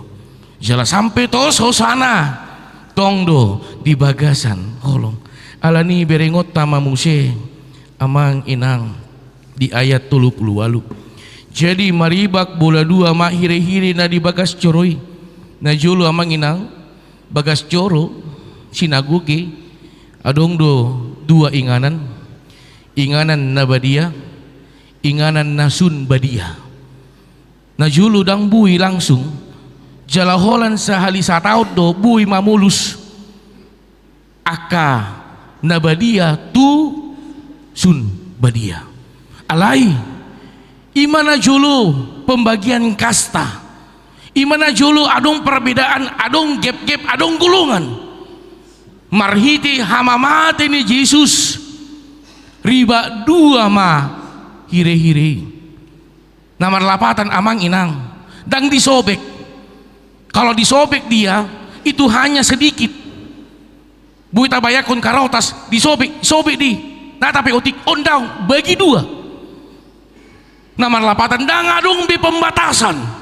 Jala sampe tos hosana tong do di bagasan holong. Alani berengonta ma muse, amang inang, di ayat tolu pulu ualu. Jadi maribak bola dua ma hirehire na di bagas joro i. Na jolo, amang inang, bagas joro sinagoge adong do dua inganan. Inganan na badia, inganan na sun badia. Na jolo ndang boi langsung, jala holan sahali sataon do boi mamolus angka na badia tu sun badia. Alai, i ma na jolo pembagian kasta. I ma na jolo adong perbedaan, adong gap-gap, adong golongan. Marhite hamamate ni Jesus, ribak dua ma hirehire i. Na marlapatan, amang inang, ndang disobek. Kalau disobek dia, itu hanya sedikit. Boi tabayangkon karotas, disobek, sobek di. Na, tapi otik on daong, bagi dua. Na marlapatan, ndang adong be pembatasan.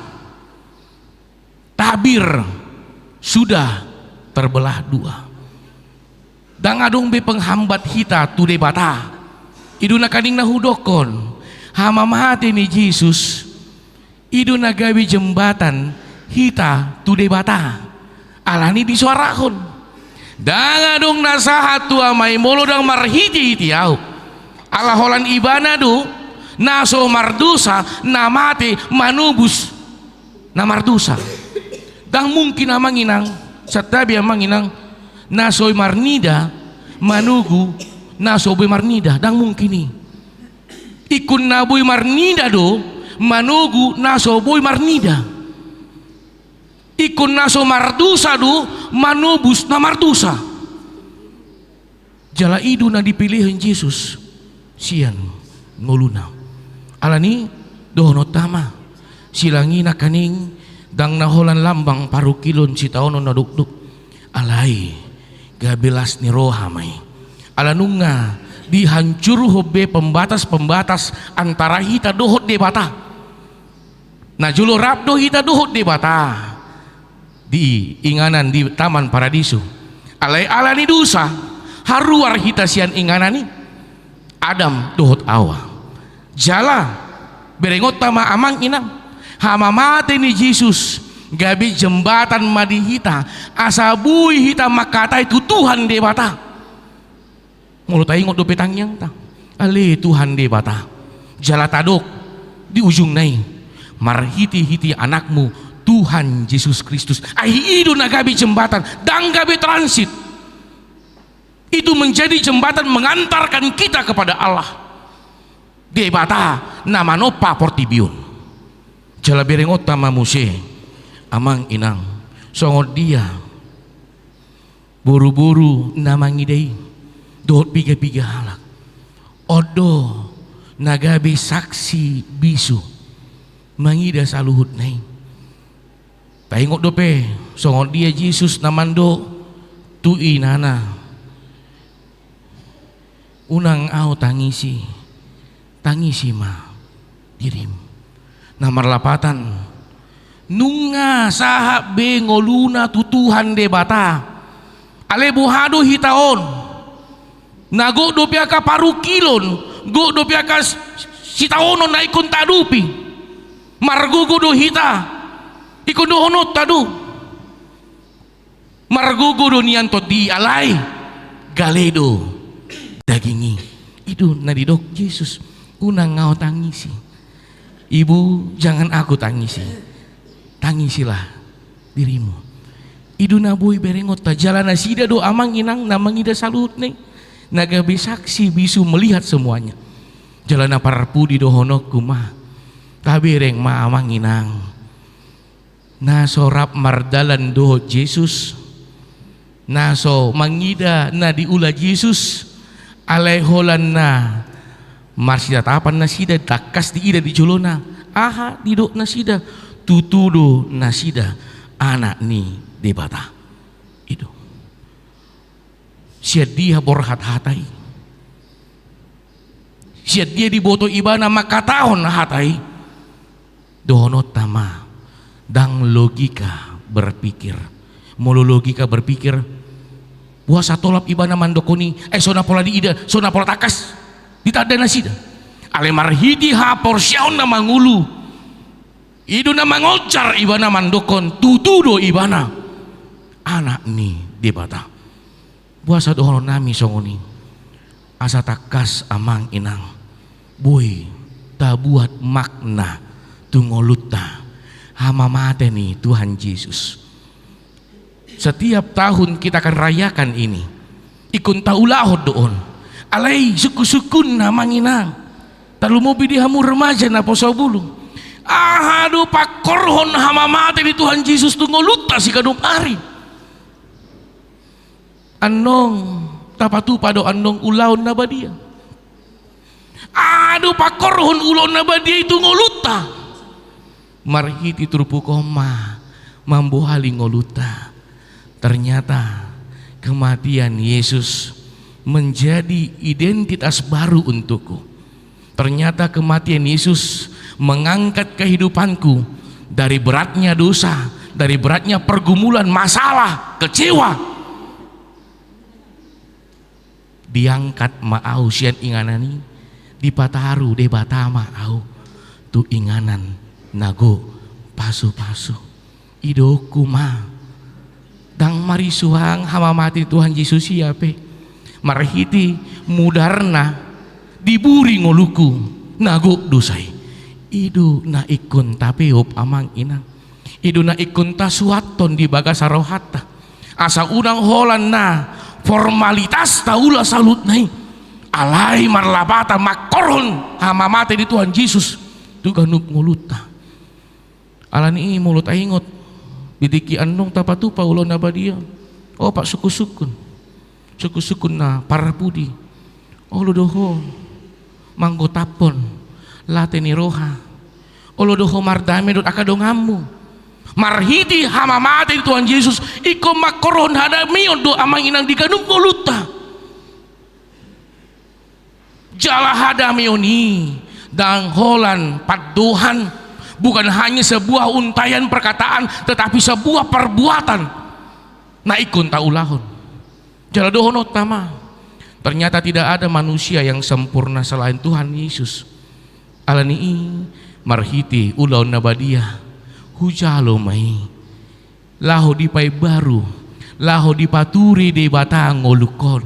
Tabir sudah terbelah dua. Ndang adong be penghambat hita tu Debata. I do nangkaning na hudokkon, hamamate ni Jesus, i do na gabe jembatan hita tu Debata. Alani disoarahon, ndang adong na sahat tu Ama i molo ndang marhitehite Ahu. Ala holan Ibana do na so mardosa, na mate manobus na mardosa. Ndang mungkin, amang inang, santabi, amang inang, na so marnida manogu na so boi marnida, ndang mungkin i. Ingkon na boi marnida do manogu na so boi marnida. Ingkon na so mardosa do manobus na mardosa. Jala i do na dipilihon Jesus sian ngoluna. Alani dohononta ma, silang i nangkaning ndang na holan lambang parungkilon sitaonon na dokdok. Alai gabe las ni roha ma i. Ala nunga dihancurhon be pembatas-pembatas antara hita dohot Debata. Na jolo rap do hita dohot Debata di inganan di Taman Paradiso. Alai ala ni dosa, haruar hita sian inganan i, Adam dohot Hawa. Jala berengonta ma, amang inang, hamamate ni Jesus gabe jembatan ma di hita, asa boi hita mangkatai tu Tuhan Debata. Molo taingot dope tangiangta, ale Tuhan Debata, jala tadok di ujungna i, marhitehite Anakmu Tuhan Jesus Kristus. Ai i do na gabe jembatan, ndang gabe transit. Itu menjadi jembatan mengantarkan kita kepada Allah. Debata na manompa portibi on. Jala berengonta ma muse, amang inang, songon dia boruboru na mangida i dohot pigapiga halak. On do na gabe saksi bisu mangida saluhutna i. Taingot dope songon dia Jesus na mandok tu inana, unang ahu tangisi, tangisi ma dirim. Na marlapatan, nunga sahat be ngoluna tu Tuhan Debata. Ale boha do hita on? Na gok dope angka parungkilon, gok dope angka s-, sitaonon na ingkon taadopi. Margogo do hita, ingkon dohononta do. Margogo do nian tondi, alai gale do daging i. I do na didok Jesus, unang ahu tangisi. Ibu, jangan aku tangisi. Tangisilah dirimu. I do na boi berengonta, jala nasida do, amang inang, na mangida saluhutna i, na gabe saksi bisu melihat semuanya. Jala na parpudi dohononku ma, tabereng ma, amang inang, na so rap mardalan dohot Jesus, na so mangida na diula Jesus, alai holan na marsitatapan nasida, tangkas diida di jolona. Aha didok nasida? Tutu do nasida anak ni Debata. I do. Sian dia borhat hata i? Sian dia diboto ibana mangkatahon hata i? Dohononta ma, ndang logika berpikir. Molo logika berpikir, Boasa tolap ibana mandokkon i, eh, so na pola diida, so na pola tangkas ditanda nasida. Alai marhite haporseaonna mangolu, i do na mangonjar ibana mandokkon tutu do ibana Anak ni Debata. Boasa dohononnami songon i? Asa tangkas amang inang, boi tabuat makna tu ngolunta hamamate ni Tuhan Jesus. Setiap tahun kita akan rayakan ini, ingkon taulahon do on. Alai sungkun-sungkunna amang inang, tarlumobi di hamu remaja naposobulung, aha do pangkorhon hamamate ni Tuhan Jesus tu ngolunta siganup ari? Annon tapatupa do annon ulaon na badia. Aha do pangkorhon ulaon na badia i tu ngolunta? Marhite turpuk on ma mambohali ngolunta. Ternyata kematian Yesus menjadi identitas baru untukku. Ternyata kematian Yesus mengangkat kehidupanku dari beratnya dosa, dari beratnya pergumulan, masalah, kecewa. Diangkat ma au sian inganan i, dipataru Debata ma au tu inganan na gok pasu-pasu. I do dohononku ma, ndang marisuang hamamate ni Tuhan Jesus i hape. Marhite mudarna diburi ngolungku na gok dosa i. I do na ingkon tapeop amang inang. I do na ingkon tasuathon di bagasan rohanta. Asa unang holan na formalitas taula saluhutna i. Alai marlapatan mangkorhon hamamate ni Tuhan Jesus tu ganup ngolunta. Alani i molo taingot, di tingki annon tapatupa ulaon na badia, opat sungkun-sungkun. Sungkun-sungkun na parpudi. Olo do ho manggotaphon late ni roha. Olo do ho mardame dohot angka donganmu. Marhite hamamate ni Tuhan Jesus, ingkon mangkorhon hadameon do amang inang di ganup ngolunta. Jala hadameon i ndang holan pandohan, bukan hanya sebuah untaian perkataan, tetapi sebuah perbuatan na ingkon taulahon. Jala dohononta ma, ternyata tidak ada manusia yang sempurna selain Tuhan Yesus. Alani i, marhite ulaon na badia, hujalo ma i. Laho dipaimbaru, laho dipaturi Debata ngolungkon.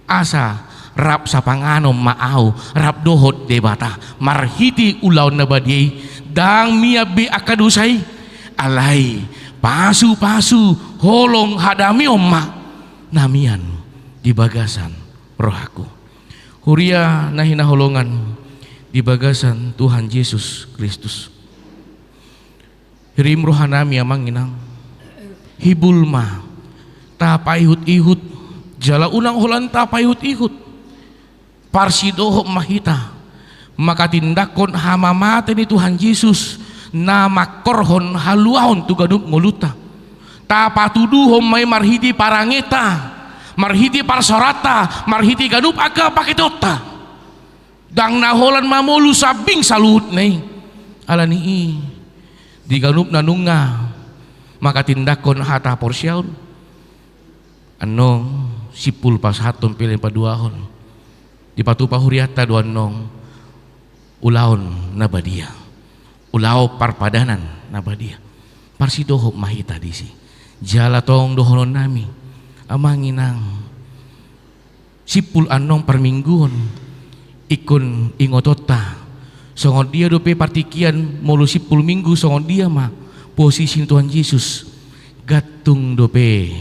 Asa rap sapanganon ma au, rap dohot Debata. Marhite ulaon na badia i, ndang mian be angka dosa i. Alai, pasu-pasu, holong hadameon ma na mian di bagasan rohangku. Huria na hinaholongan di bagasan Tuhan Jesus Kristus. Hirim rohanami amang inang. Hibul ma. Tapaihut-ihut. Jala unang holan tapaihut-ihut. Parsidohot ma hita. Manghatindanghon hamamate ni Tuhan Jesus. Na mangkorhon haluaon tu ganup ngolunta. Tapatuduhon ma i marhite parangenta. Marhite parsaoranta. Marhite ganup angka paketonta. Ndang na holan mamolus sambing saluhutna i. Alani i, di ganup na nunga manghatindanghon hata haporseaon. Annon simpul pasahathon pelean paduahon. Dipatupa hurianta do annon ulaon na badia. Ulaon parpadanan na badia. Parsidohot ma hita disi. Jala tong dohononnami. Amang inang. Simpul annon parmingguon, ingkon ingotonta. Songon dia dope partingkian molo simpul minggu songon dia ma posisi ni Tuhan Jesus. Gantung dope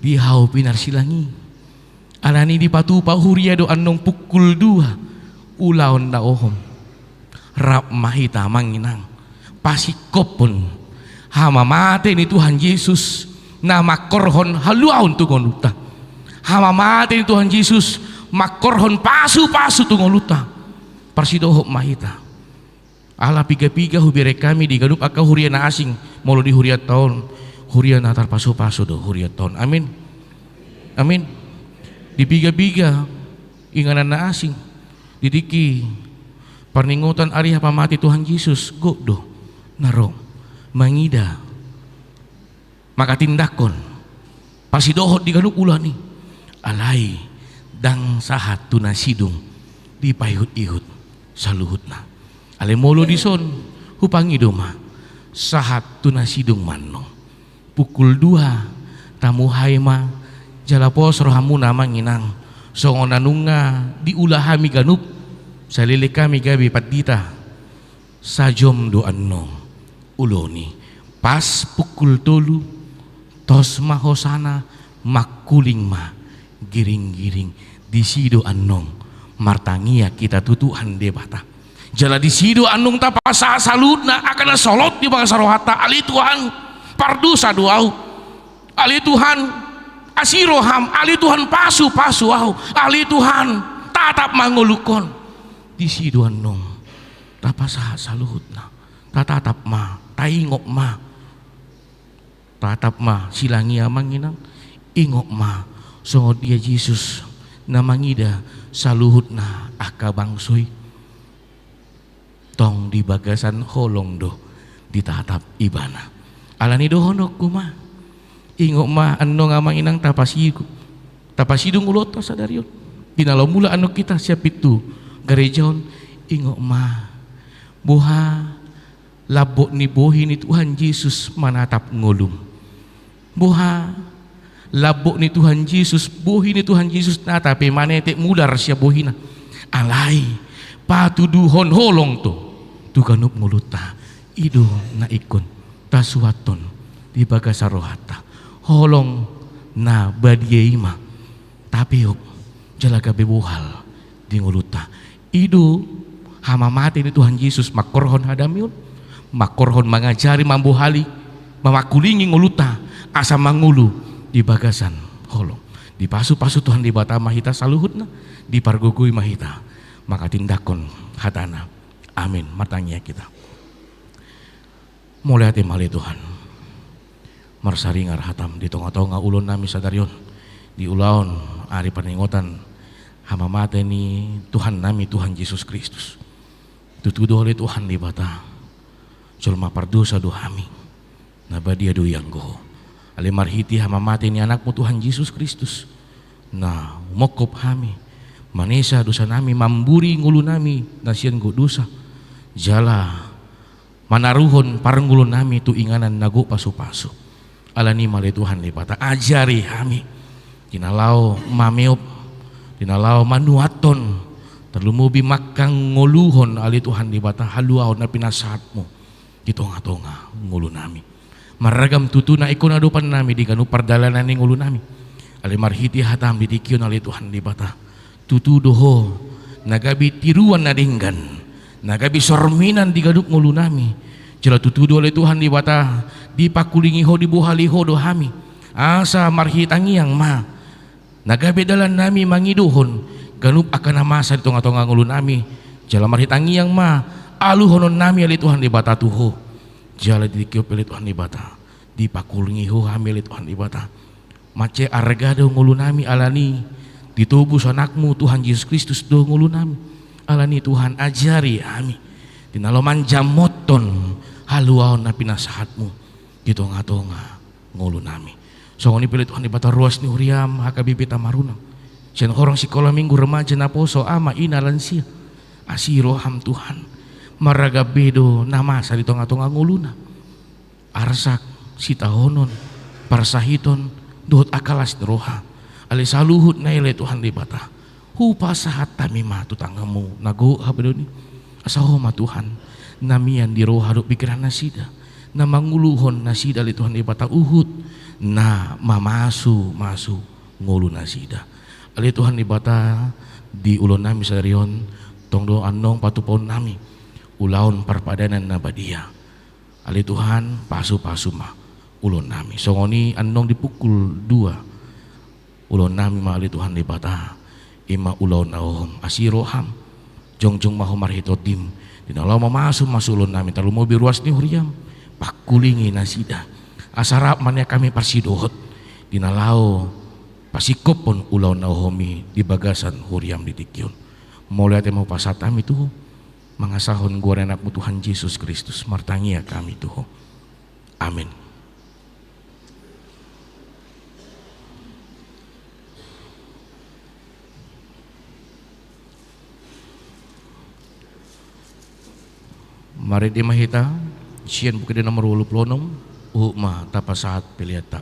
di hau pinarsilang i. Alani dipatupa huria do annon pukul dua ulaon na ohom. Rap ma hita amang inang pasingkophon hamamate ni Tuhan Jesus na mangkorhon haluaon tu ngolunta. Hamamate ni Tuhan Jesus mangkorhon pasu-pasu tu ngolunta. Parsidohot ma hita. Ala piga-piga hubereng hami di ganup angka huria na asing, molo di hurianta on, huria na tarpasu-pasu do hurianta on. Amin. Amin. Di piga-piga inganan na asing, di tingki parningotan ari hamamate Tuhan Jesus, gok do na ro mangida, manghatindanghon, parsidohot di ganup ulaon i. Alai ndang sahat tu na sidung dipaihut-ihut saluhutna. Alai molo dison hupangido ma, sahat tu na sidung ma annon. Pukul dua tamuhai ma, jala pos rohamuna amang inang, songon na nunga diula hami ganup, saleleng hami gabe pandita. Sajom do annon ulaon i. Pas pukul tolu, tos ma hosana, mangkuling ma giring-giring. Disi do annon martangiang hita tu Tuhan Debata. Jala disi do annon tapasahat saluhutna angka na solot di bagasan rohanta. Ale Tuhan, pardosa do ahu. Ale Tuhan, asi roham. Ale Tuhan, pasu-pasu ahu. Ale Tuhan, tatap ma ngolungkon. Disi do annon tapasahat saluhutna. Tatatap ma, taingot ma. Tatap ma silang i amang inang. Ingot ma songon dia Jesus na mangida saluhutna angka bangso i. Tong di bagasan holong do ditatap ibana. Alani i dohononku ma, ingot ma annon amang inang tapasidu-, tapasidung ulaonta sadari on. Di na laho mulak annon hita sian pintu gareja on, ingot ma boha lambok ni bohi ni Tuhan Jesus manatap ngolum. Boha lambok ni Tuhan Jesus, bohi ni Tuhan Jesus, natapi manetek mudar sian bohina. Alai patuduhon holong do tu ganup ngolunta. I do na ingkon tasuhathon di bagasan rohanta. Holong na badia i ma tapeop jala gabe bohal di ngolunta. I do hamamate ni Tuhan Jesus mangkorhon hadami on, mangkorhon mangajari, mambohali, mamangkulingi ngolunta asa mangolu di bagasan holong. Dipasu-pasu Tuhan Debata ma hita saluhutna, dipargogoi ma hita manghatindanghon hatana. Amin. Martangiang hita. Mauliate ma ale Tuhan, marsaringar hatam di tonga-tonga ulaonnami sadari on, di ulaon ari parningotan hamamate ni Tuhannami Tuhan Jesus Kristus. Tutu do ale Tuhan Debata, jolma pardosa do hami, na badia do ianggo Ho. Alai marhite hamamate ni Anakmu Tuhan Jesus Kristus, na umongkop hami, manesa dosanami, mamburi ngolunami na sian gok dosa, jala manaruhon parngoluonnami tu inganan na gok pasu-pasu. Alani i ma ale Tuhan Debata, ajari hami di na laho mameop, di na laho manuathon, tarlumobi manghangoluhon ale Tuhan Debata haluaon na pinasahatMu di tonga-tonga ngolunami. Marragam tutu na ingkon adopannami di ganup pardalanan ni ngolunami. Alai marhite hataM di tingki on ale Tuhan Debata, tutu do Ho na gabe tiruan na denggan, na gabe sorminan di ganup ngolunami. Jala tutu do ale Tuhan Debata, dipangkulingi Ho, dibohali Ho do hami. Asa marhite tangiang ma na gabe dalannami mangidohon ganup angka na masa di tonga-tonga ngolunami. Jala marhite tangiang ma aluhononnami ale Tuhan Debata tu Ho. Jala di tingki on pe ale Tuhan Debata, dipangkulingi Ho hami ale Tuhan Debata. Mansai arga do ngolunami alani i ditobus AnakMu Tuhan Jesus Kristus do ngolunami. Alani i Tuhan, ajari hami di na laho manjamothon haluaon na pinasahatMu di tonga-tonga ngolunami. Songon i pe ale Tuhan Debata, ruas ni huriaM H K B P Tamarunang, sian horong sikola minggu, remaja, naposo, ama, ina, lansia. Asi rohaM Tuhan, marragam be do na masa di tonga-tonga ngoluna. Arsak, sitaonon, parsahiton, dohot angka las ni roha. Alai saluhutna i ale Tuhan Debata, hupasahat hami ma tu tanganMu na gok habadeon i. Asa Ho ma Tuhan na mian di roha dohot pingkiran nasida, na manguluhon nasida ale Tuhan Debata huhut na mamasu-masu ngolu nasida. Ale Tuhan Debata, di ulaonnami sadari on, tong do annon patupaonnami ulaon parpadanan na badia. Ale Tuhan, pasu-pasu ma ulaonnami. Songon i annon di pukul dua, ulaonnami ma ale Tuhan Debata, i ma ulaon na hohom. Asi roham, jongjong ma Ho marhite TondiM di na laho mamasu-masu ulaonnami, tarlumobi ruas ni huriaM, pangkulingi nasida. Asa rap ma nian hami parsidohot di na laho pasingkophon ulaon na hohom i di bagasan huriaM di tingki on. Mauliate ma hupasahat hami tu Ho. Mangasahon goar ni AnakMu Tuhan Jesus Kristus, martangiang hami tu Ho. Amin. Marende ma hita, sian Buku Ende nomor ualu pulu onom, huhut ma tapasahat peleanta.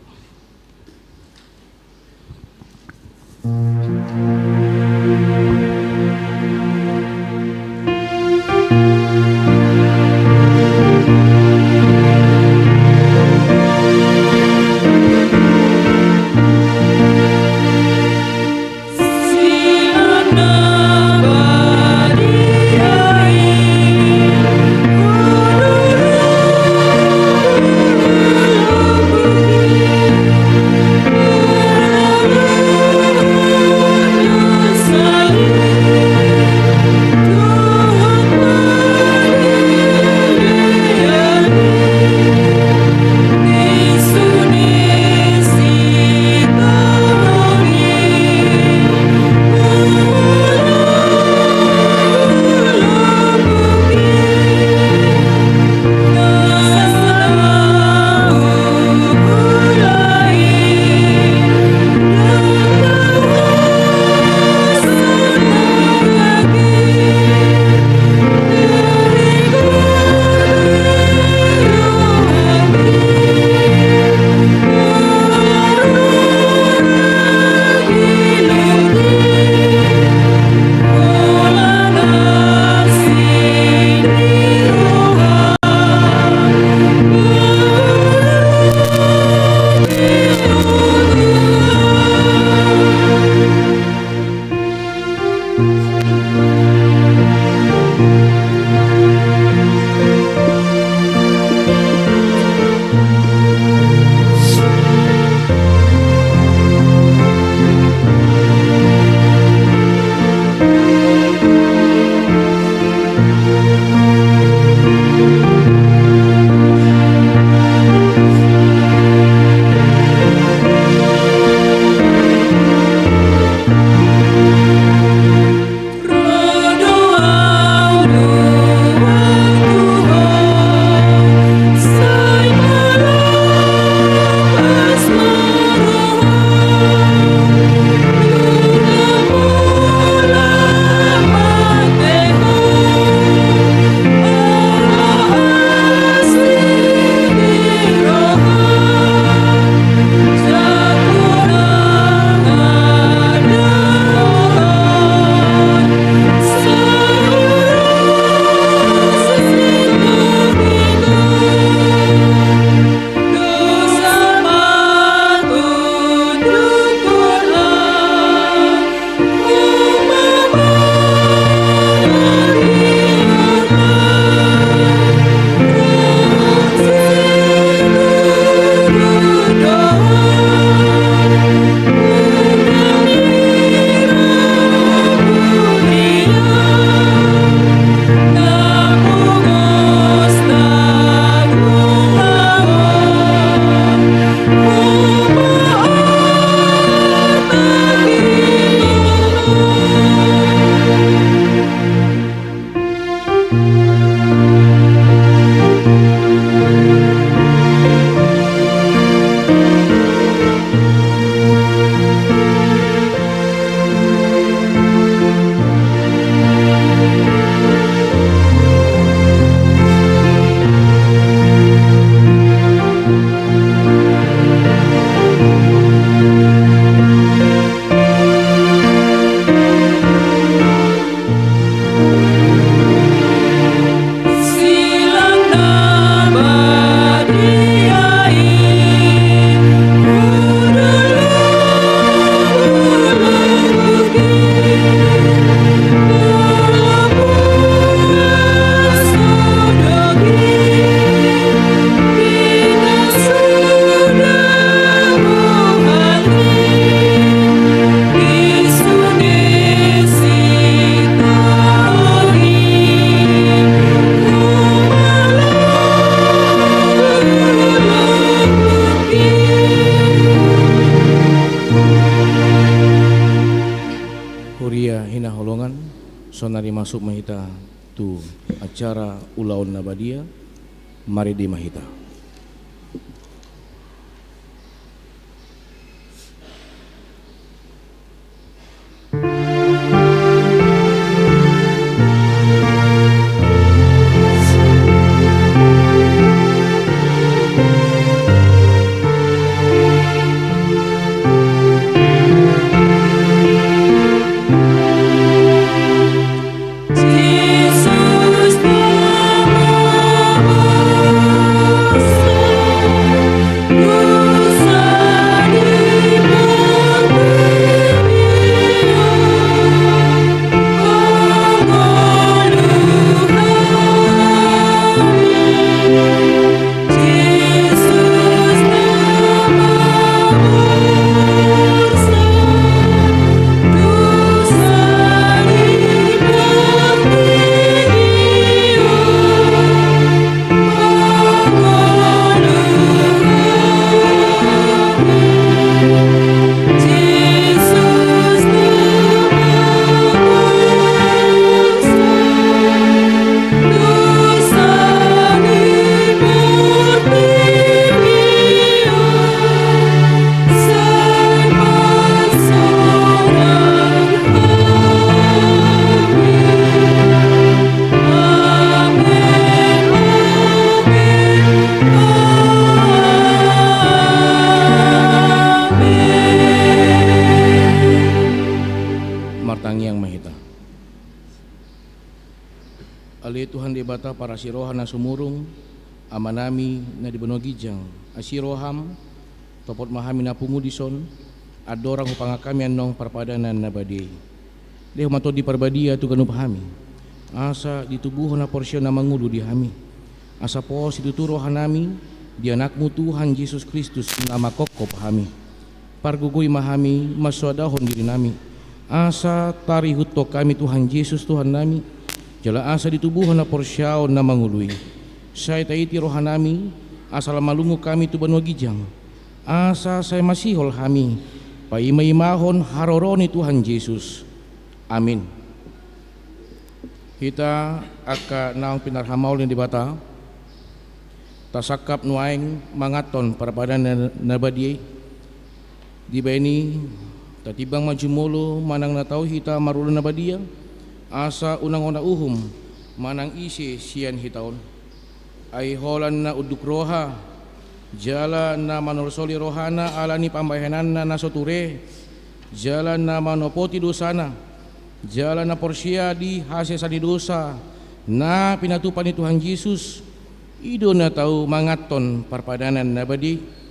Huria hinaholongan, saonari masuk ma hita tu acara ulaon na badia. Marende ma hita. Ale Tuhan Debata parasi roha na sumurung, Amanami na di banua ginjang, asi roham, topot ma hami na pungu dison, andorang hupangangkami annon parpadanan na badia i. Lehon ma Tondi Parbadia tu ganup hami, asa ditubuhon haporseaon na mangolu di hami, asa pos situtu rohanami di Anakmu Tuhan Jesus Kristus na manghophop hami. Pargogoi ma hami mansoadahon dirinami, asa tarihuthon hami Tuhan Jesus Tuhannami, jala asa ditubuhon haporseaon na mangolu i. Sai taiti rohanami, asa lam malungun hami tu banua ginjang, asa sai masihol hami paimaimahon haroro ni Tuhan Jesus. Amin. Hita angka naung pinarhamaol ni Debata, tasangkap nuaeng manganhon parpadanan na badia i. Dibaen i, tatimbang ma jumolo manang na tau hita marulaon na badia, asa unang hona uhum manang ise sian hita on. Ai holan na unduk roha, jala na manolisoli rohana ala ni pambahenanna na so ture, jala na manopoti dosana, jala na porsea di hasesaan ni dosa na pinatupa ni Tuhan Jesus, i do na tau manganhon parpadanan na badia i.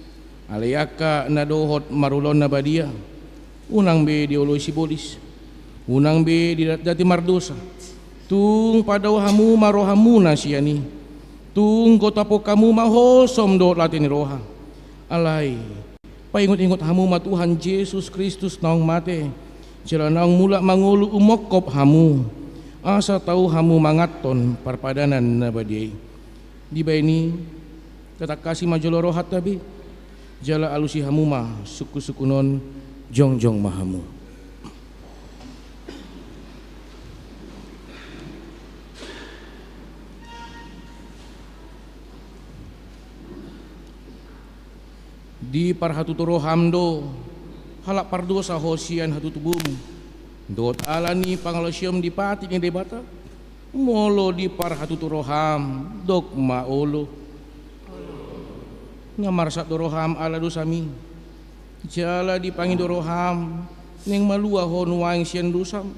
Alai angka na dohot marulaon na badia, unang be dioloi sibolis, unang be didatdati mardosa. Tung padao hamu ma rohamuna sian i. Tung gotaphon hamu ma hosom dohot late ni roha. Alai paingotingot hamu ma Tuhan Jesus Kristus naung mate, jala naung mulak mangolu umongkop hamu, asa tau hamu manganhon parpadanan na badia i. Dibaen i, tatangkasi ma jolo rohanta be, jala alusi hamu ma sungkunsungkun on. Jongjong ma hamu. Diparhatutu roham do, halak pardosa ho sian hatutubum, dohot ala ni pangalaosion di patik ni Debata? Molo diparhatutu roham, dok ma olo. Na marsat do roham ala dosam i, jala dipangido roham, naeng malua ho nuaeng sian dosam?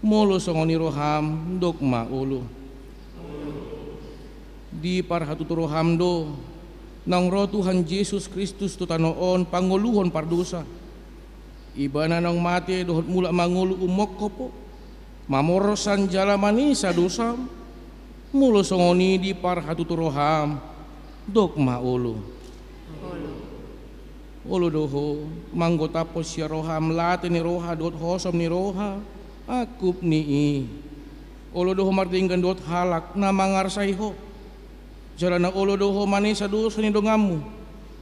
Molo songon i roham, dok ma olo. Diparhatutu roham do, naung ro Tuhan Jesus Kristus tu tano on pangoluhon pardosa. Ibana naung mate dohot mulak mangolu umongkop ho, mamorsan jala manesa dosam? Molo songon i diparhatutu roham, dok ma olo. Olo do ho manggotaphon sian roham late ni roha dohot hosom ni roha, angkup ni i. Olo do ho mardenggan dohot halak na mangarsai ho, jala na olo do ho manesa dosa ni donganmu,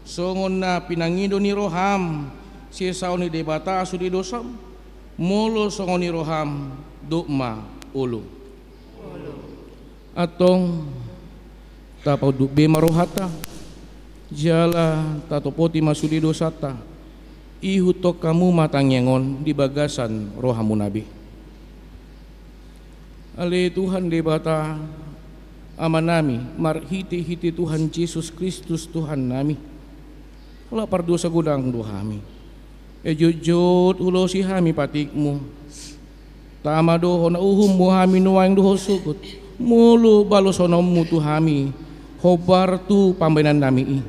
songon na pinangido ni roham sesaon ni Debata sude dosam? Molo songon i roham, dok ma olo. Antong, tapaunduk be ma rohanta, jala tatopoti ma sude dosanta. Ihuthon hamu ma tangiang on di bagasan rohamuna be. Ale Tuhan Debata, Amanami, marhitehite Tuhan Jesus Kristus Tuhannami, halak pardosa godang do hami. Jotjot hulosi hami patikmu. Tama do hona uhummu hami nuaeng dohot sogot, molo balosononmu tu hami hombar tu pambahenannami i.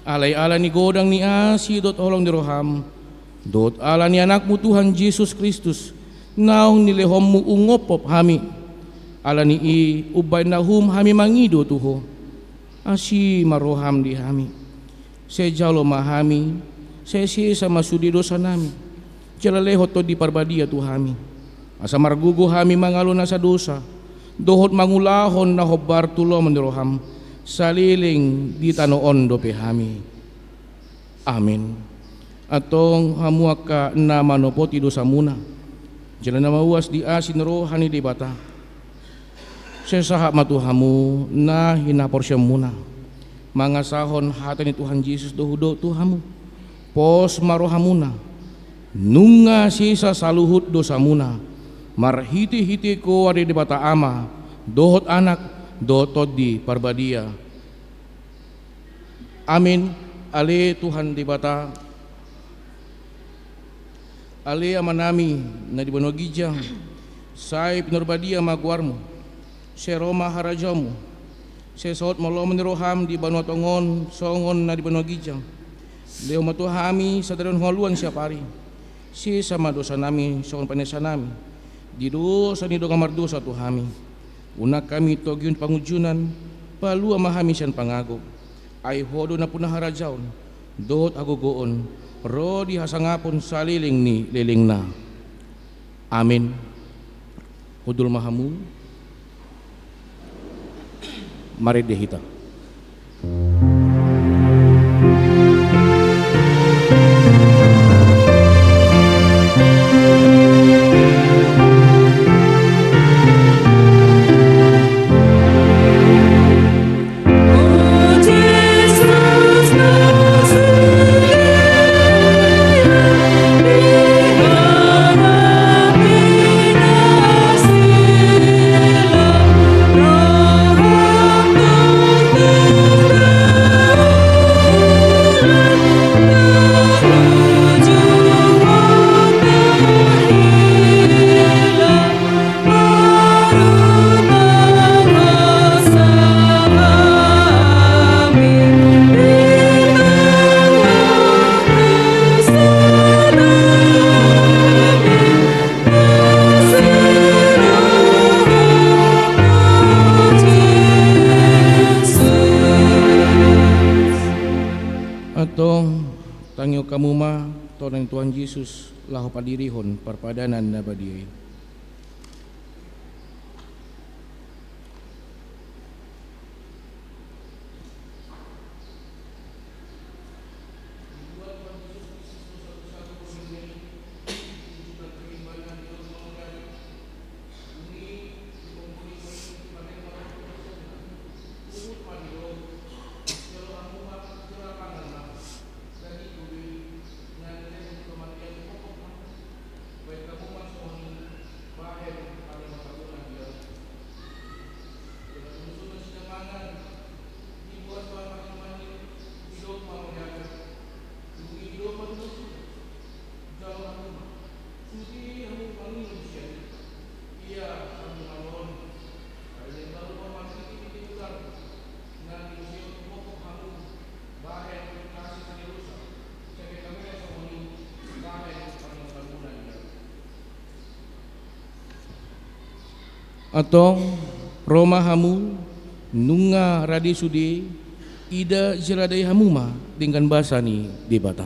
Alai ala ni godang ni asi dohot holong ni roham, dohot ala ni Anakmu Tuhan Jesus Kristus, naung nilehonmu umongkop hami. Ala ni i umbahen na uhum hami mangido tu ho. Asi ma roham di hami. Sai jalo ma hami, sai sesa ma sude dosanami. Jala lehon Tondi Parbadia tu hami, asa margogo hami mangalo nasa dosa, dohot mangulahon na hombar tu lomo ni roham, saleleng di tano on dope hami. Amin. Antong hamu angka na manopoti dosamuna, jala na mauas di asi ni roha ni Debata, sai sahat ma tu hamu na hinaporseaonmuna, mangasahon hata ni Tuhan Jesus do hudok tu hamu. Pos ma rohamuna, nunga sesa saluhut dosamuna, marhitehite goar ni Debata Ama, dohot Anak, dohot Tondi Parbadia. Amin. Ale Tuhan Debata, ale Amanami na di banua ginjang, sai pinarbadia ma goarmu. Sai ro ma harajaonmu. Sai saut ma lomo ni roham di banua tonga on songon na di banua ginjang. Lehon ma tu hami sadari on haluaon siapari. Sesa ma dosanami songon panesanami di dosa ni dongan mardosa tu hami. Unang hami togihon pangunjunan, palua ma hami sian pangago. Ai Ho do nampuna harajaon dohot hagogoon ro di hasangapon saleleng ni lelengna. Amen. Hundul ma hamu. Marende hita. Antong, tangihon hamu ma tona ni Tuhan Jesus laho padirihon parpadanan na badia i. Antong, ro ma hamu, nunga rade sude, ida jiradai hamu ma denggan basa ni Debata.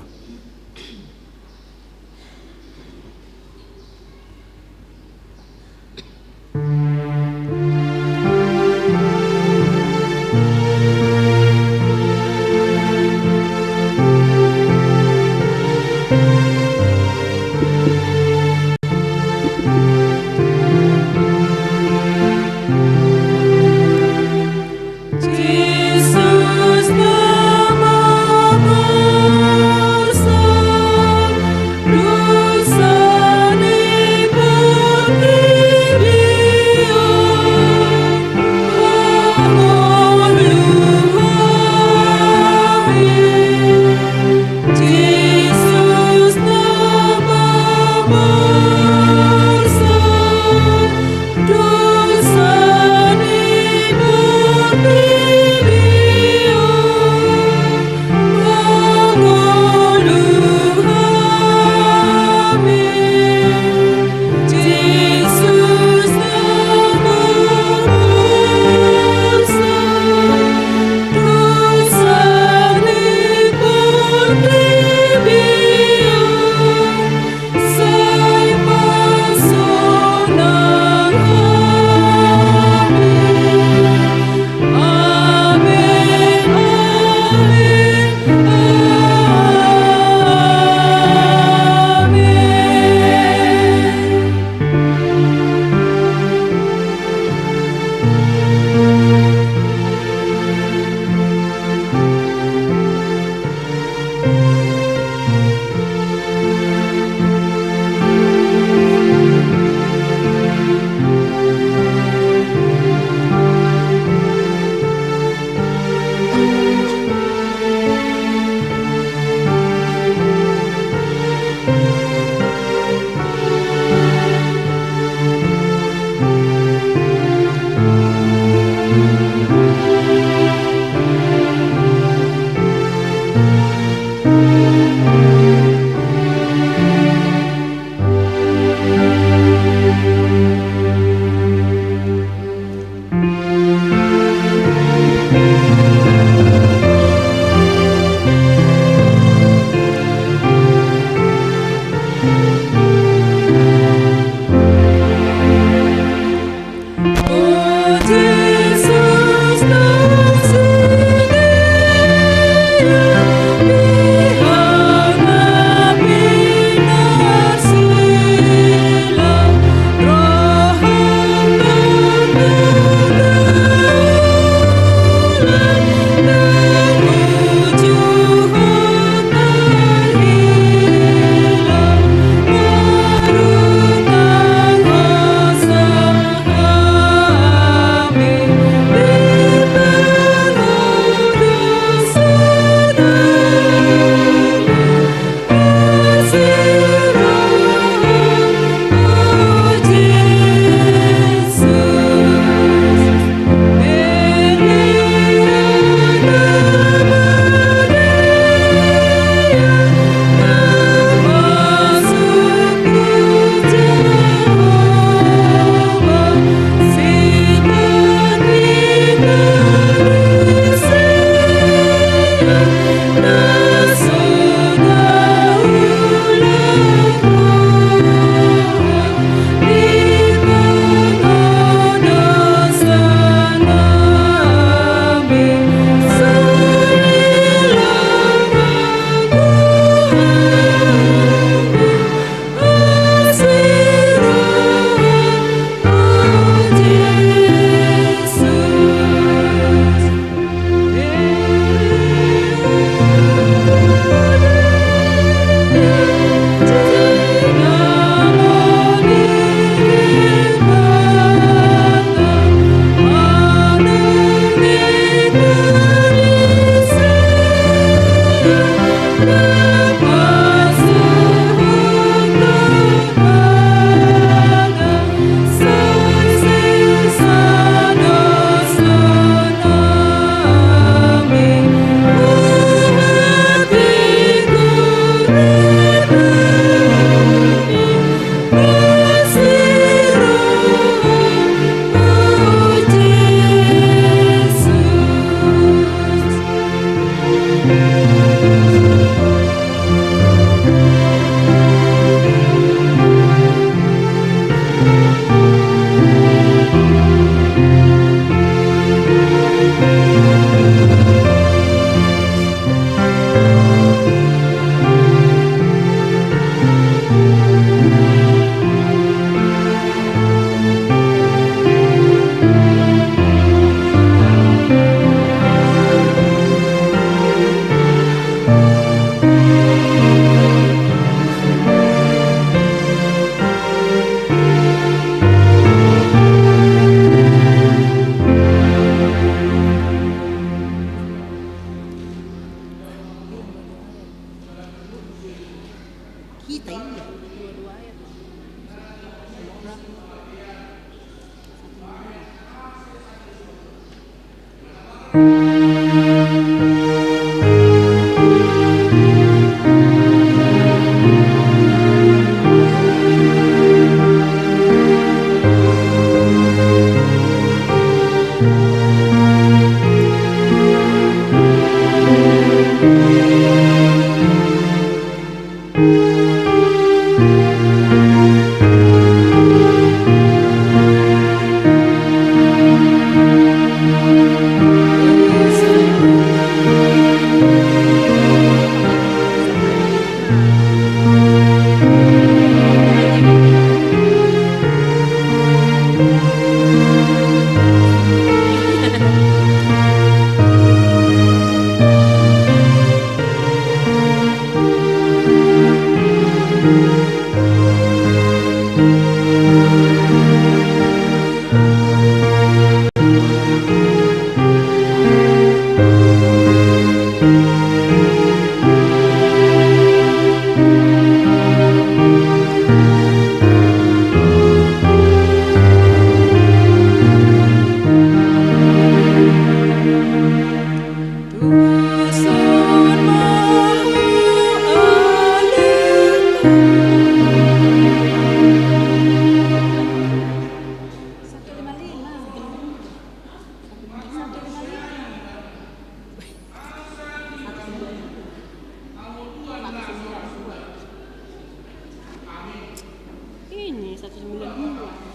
Ini satu sembilan dua.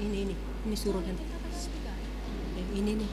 Ini, ini, ini suruh nanti. Eh, ini, ini.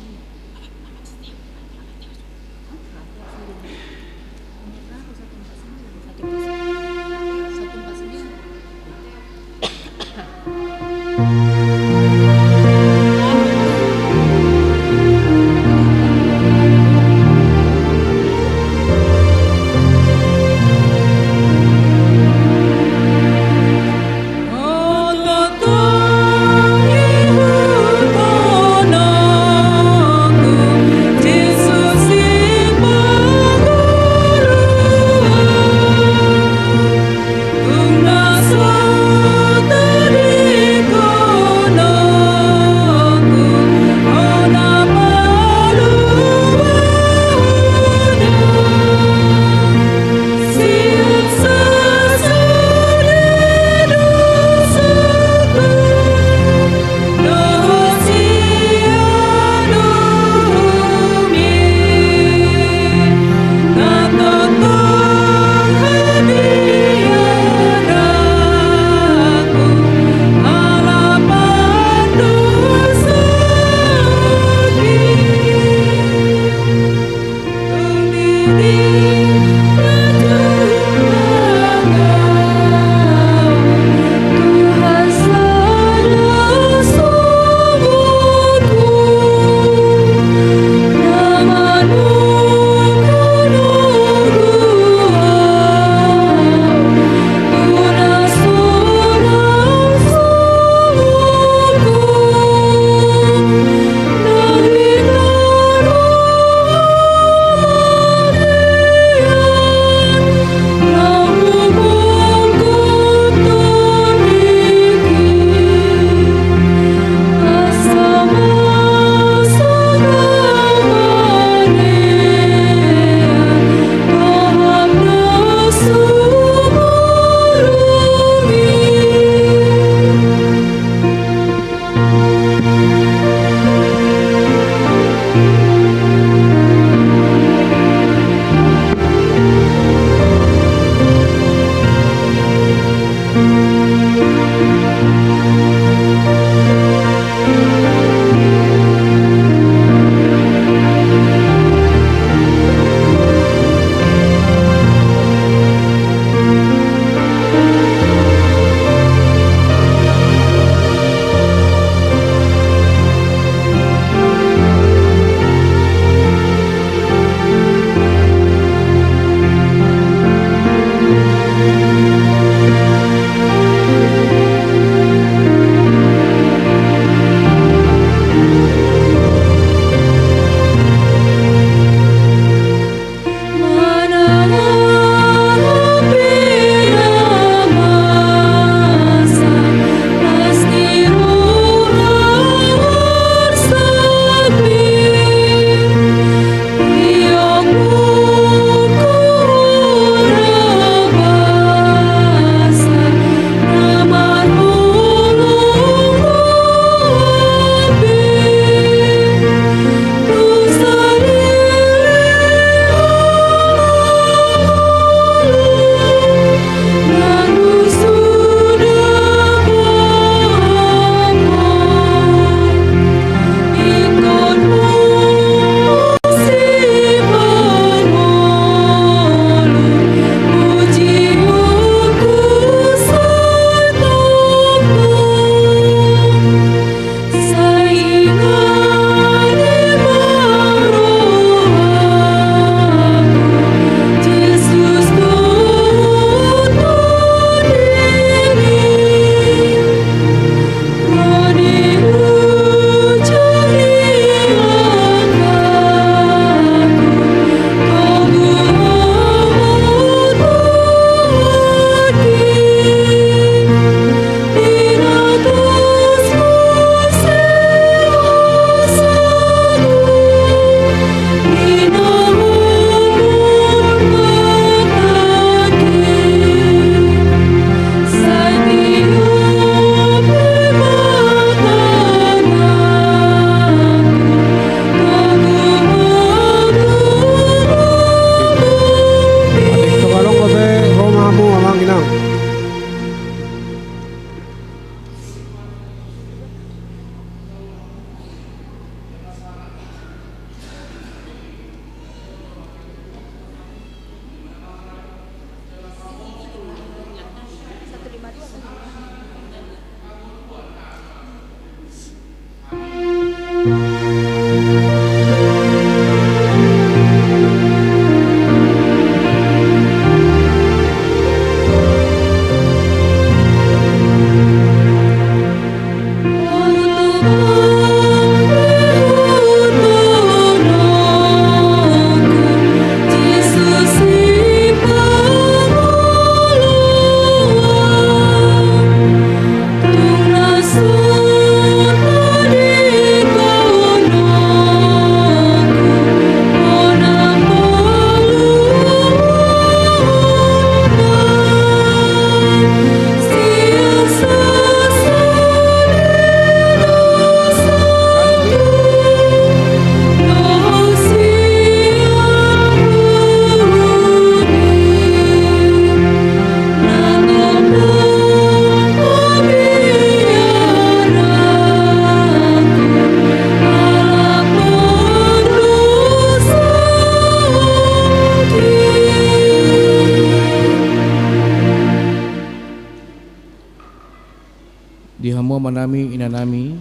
Di hamu amanami, inanami,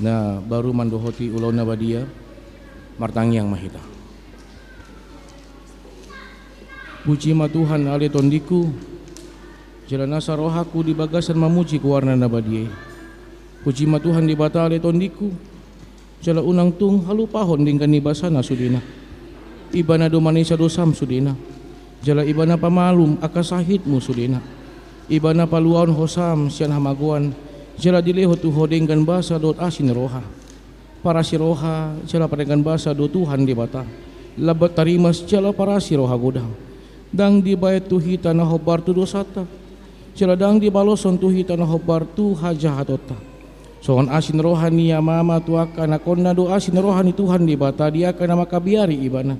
na baru mandohoti ulaon na badia, martangiang ma hita. Puji ma Tuhan, ale tondingku, jala nasa rohangku di bagasan mamuji goarna na badia i. Puji ma Tuhan Debata, ale tondingku, jala unang tung halupahon denggan ni basana sudena. Ibana do manesa dosam sudena, jala Ibana pamalum angka sahitmu sudena. Ibana paluahon hosam sian hamagoan, jala dilehon tu ho denggan basa dohot asi ni roha. Parasi roha jala pardenggan basa do Tuhan Debata, lambat tarimas jala parasi roha godang. Ndang dibaen tu hita na hombar tu dosanta, jala ndang dibaloshon tu hita na hombar tu hajahatonta. Songon asi ni roha ni amama tu angka anakkonna do asi ni roha ni Tuhan Debata di angka na mangkabiari Ibana.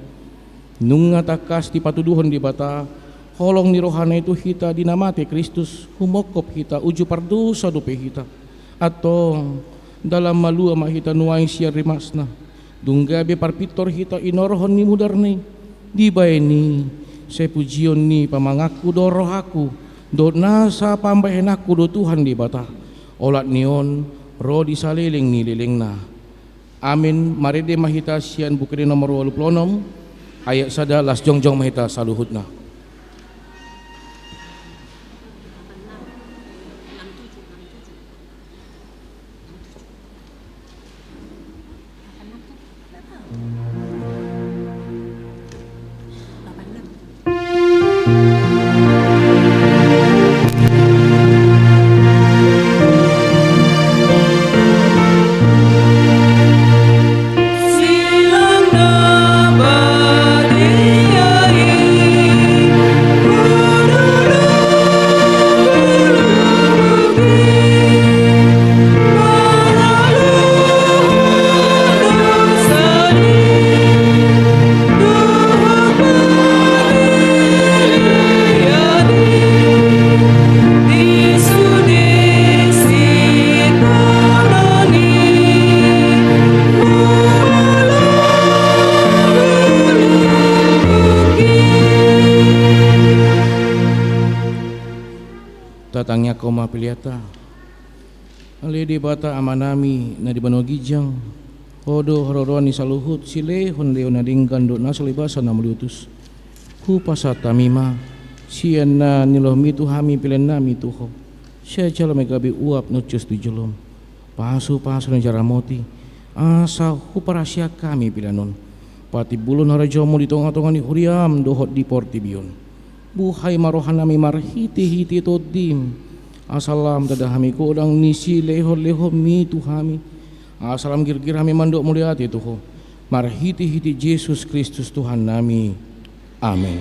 Nunga tangkas dipatuduhon Debata holong ni rohana i tu hita di na mate Kristus, humongkop hita uju pardosa dope hita. Antong, ndang lam malua ma hita nuaeng sian rimasna, dung gabe parpintor hita inorhon ni mudarna i. Dibaen i, sai pujion ni pamanganku do rohangku, dohot nasa pambahenanku do Tuhan Debata. Olat ni on ro di saleleng ni lelengna. Amen. Marende ma hita sian Buku Ende nomor ualu pulu onom, ayat sada, las jongjong ma hita saluhutna. Tatangiangkon ma peleanta. Ale Debata Amanami na di banua ginjang, Ho do haroroan ni saluhut silehonlehon na denggan dohot na so leleng basa na mauliutus. Hupasahat hami ma sian na nilehonmi tu hami peleannami tu Ho, sai jalo ma i gabe uap na hushus tu jolom, pasupasu na jaramoti, asa huparasiak hami pelean on patimbulhon harajaonmu di tongatonga ni huriam dohot di portibi on. Buhai ma rohanami marhitehite Tondim, asa lam tanda hami godang ni silehonlehonmi tu hami, asa lam girgir hami mandok mauliate tu Ho, marhitehite Jesus Kristus Tuhannami. Amen.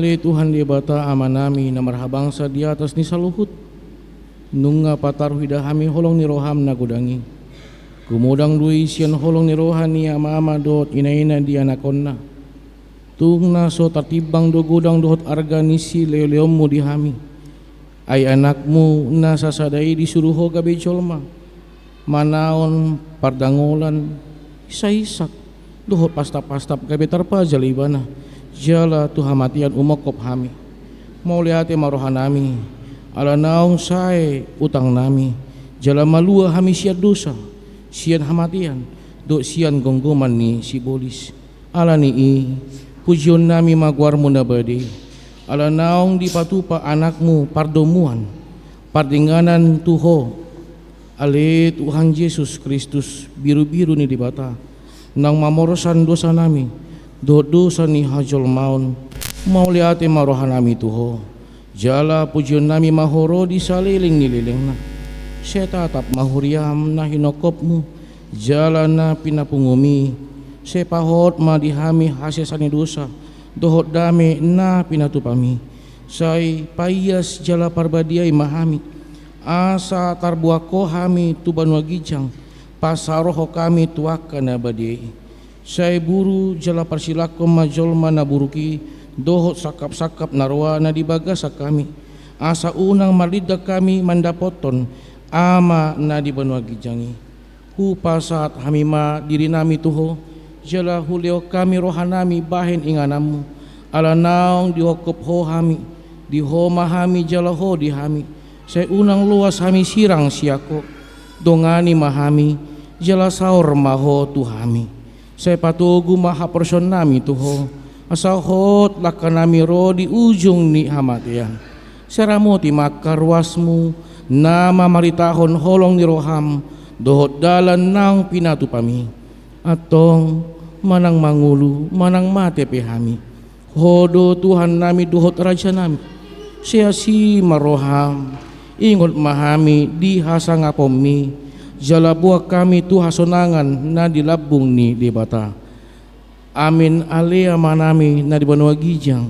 Ale Tuhan Debata Amanami na marhabangsa di atas ni saluhut, nunga pataruhida hami holong ni roham na godang i. Gumodang do i sian holong ni roha ni ama-ama dohot ina-ina di anakkonna. Tung na so tartimbang do godang dohot arga ni sileoleonmu di hami. Ai anakmu na sasada i disuru ho gabe jolma, manaon pardangolan, isaisak, dohot pastap-pastap gabe tarpajal ibana, jala tu hamatean umongkop hami. Mauliate ma rohanami, ala naung sae utangnami, jala malua hami sian dosa, sian hamatean, dohot sian gomgoman ni sibolis. Ala ni i, pujionnami ma goarmu na badia, ala naung dipatupa anakmu pardomuan, pardinganan tu ho, ale Tuhan Jesus Kristus, birubiru ni Debata, naung mamorosan dosanami, dohot dosa ni hajolmaon, mauliate ma rohanami tu ho. Jala pujionnami ma ho ro di saleleng ni lelengna. Sai tatap ma huriam na hinongkopmu, jala na pinapungumi, sai pahot ma di hami hasesaan ni dosa, dohot dame na pinatupami. Sai paias jala parbadiai ma hami, asa tarboan ho hami tu banua ginjang, pasaorhon hami tu angka na badia i. Sai buru jala parsilangkon ma jolma na buruk i, dohot sangkap-sangkap na roa na di bagasan hami, asa unang marlintang hami mandapothon Ama na di banua ginjang i. Hupasahat hami ma dirinami tu ho, jala hulehon hami rohanami bahen ingananmu, ala naung diongkop ho hami, di ho ma hami jala ho di hami, sai unang loas hami sirang sian ho, dongani ma hami, jala saor ma ho tu hami. Sai patogu ma haporseaonnami tu ho, asa hot langkanami ro di ujung ni hamatean. Sai ramoti ma angka ruasmu, na mamaritahon holong ni roham, dohot dalan naung pinatupami. Antong, manang mangolu, manang mate pe hami, ho do Tuhannami dohot Rajanami. Sai asi ma roham, ingot ma hami di hasangaponmi, jala boan hami tu hasonangan na di lambung ni Debata. Amen. Ale Amanami na di banua ginjang,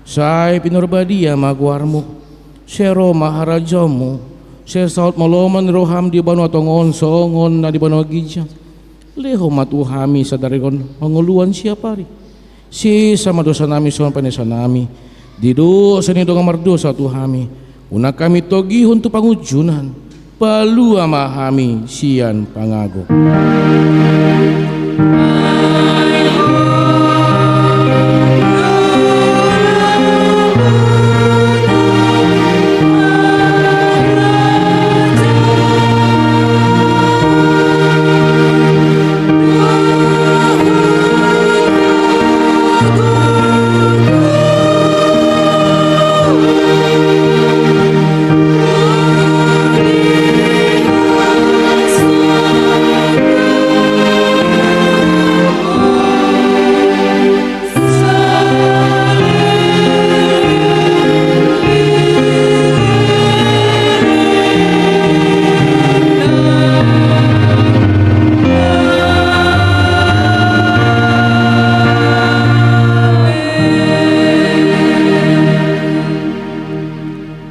sai pinarbadia ma goarmu. Sai ro ma harajaonmu. Sai saut ma lomo ni roham di banua tonga on songon na di banua ginjang. Lehon ma tu hami sadari on hangoluan siapari. Sesa ma dosanami songon panesanami di dosa ni dongan mardosa tu hami. Unang hami togihon tu pangunjunan. Palua ma hami sian pangago.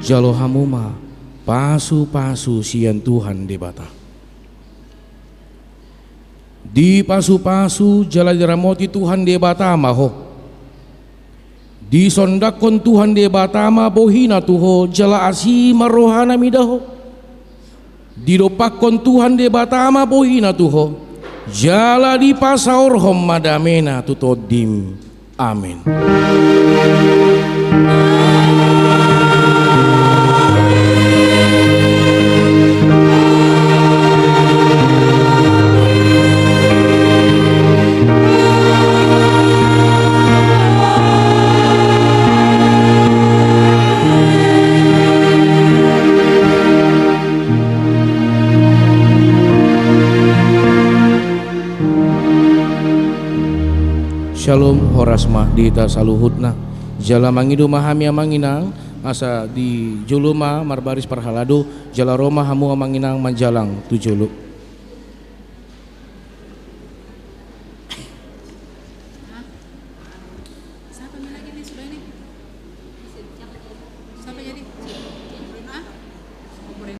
Jalo hamu ma pasupasu sian Tuhan Debata. Dipasupasu jala diramoti Tuhan Debata ma ho. Disondangkon Tuhan Debata ma bohina tu ho jala asi ma rohana mida ho. Didompakkon Tuhan Debata ma bohina tu ho jala dipasaorhon ma damena tu tondim. Amen. Syalom, horas ma di hita saluhutna. Jala mangido ma hami amang inang, asa di jolo ma marbaris parhalado, jala ro ma hamu amang inang manjalang tu jolo.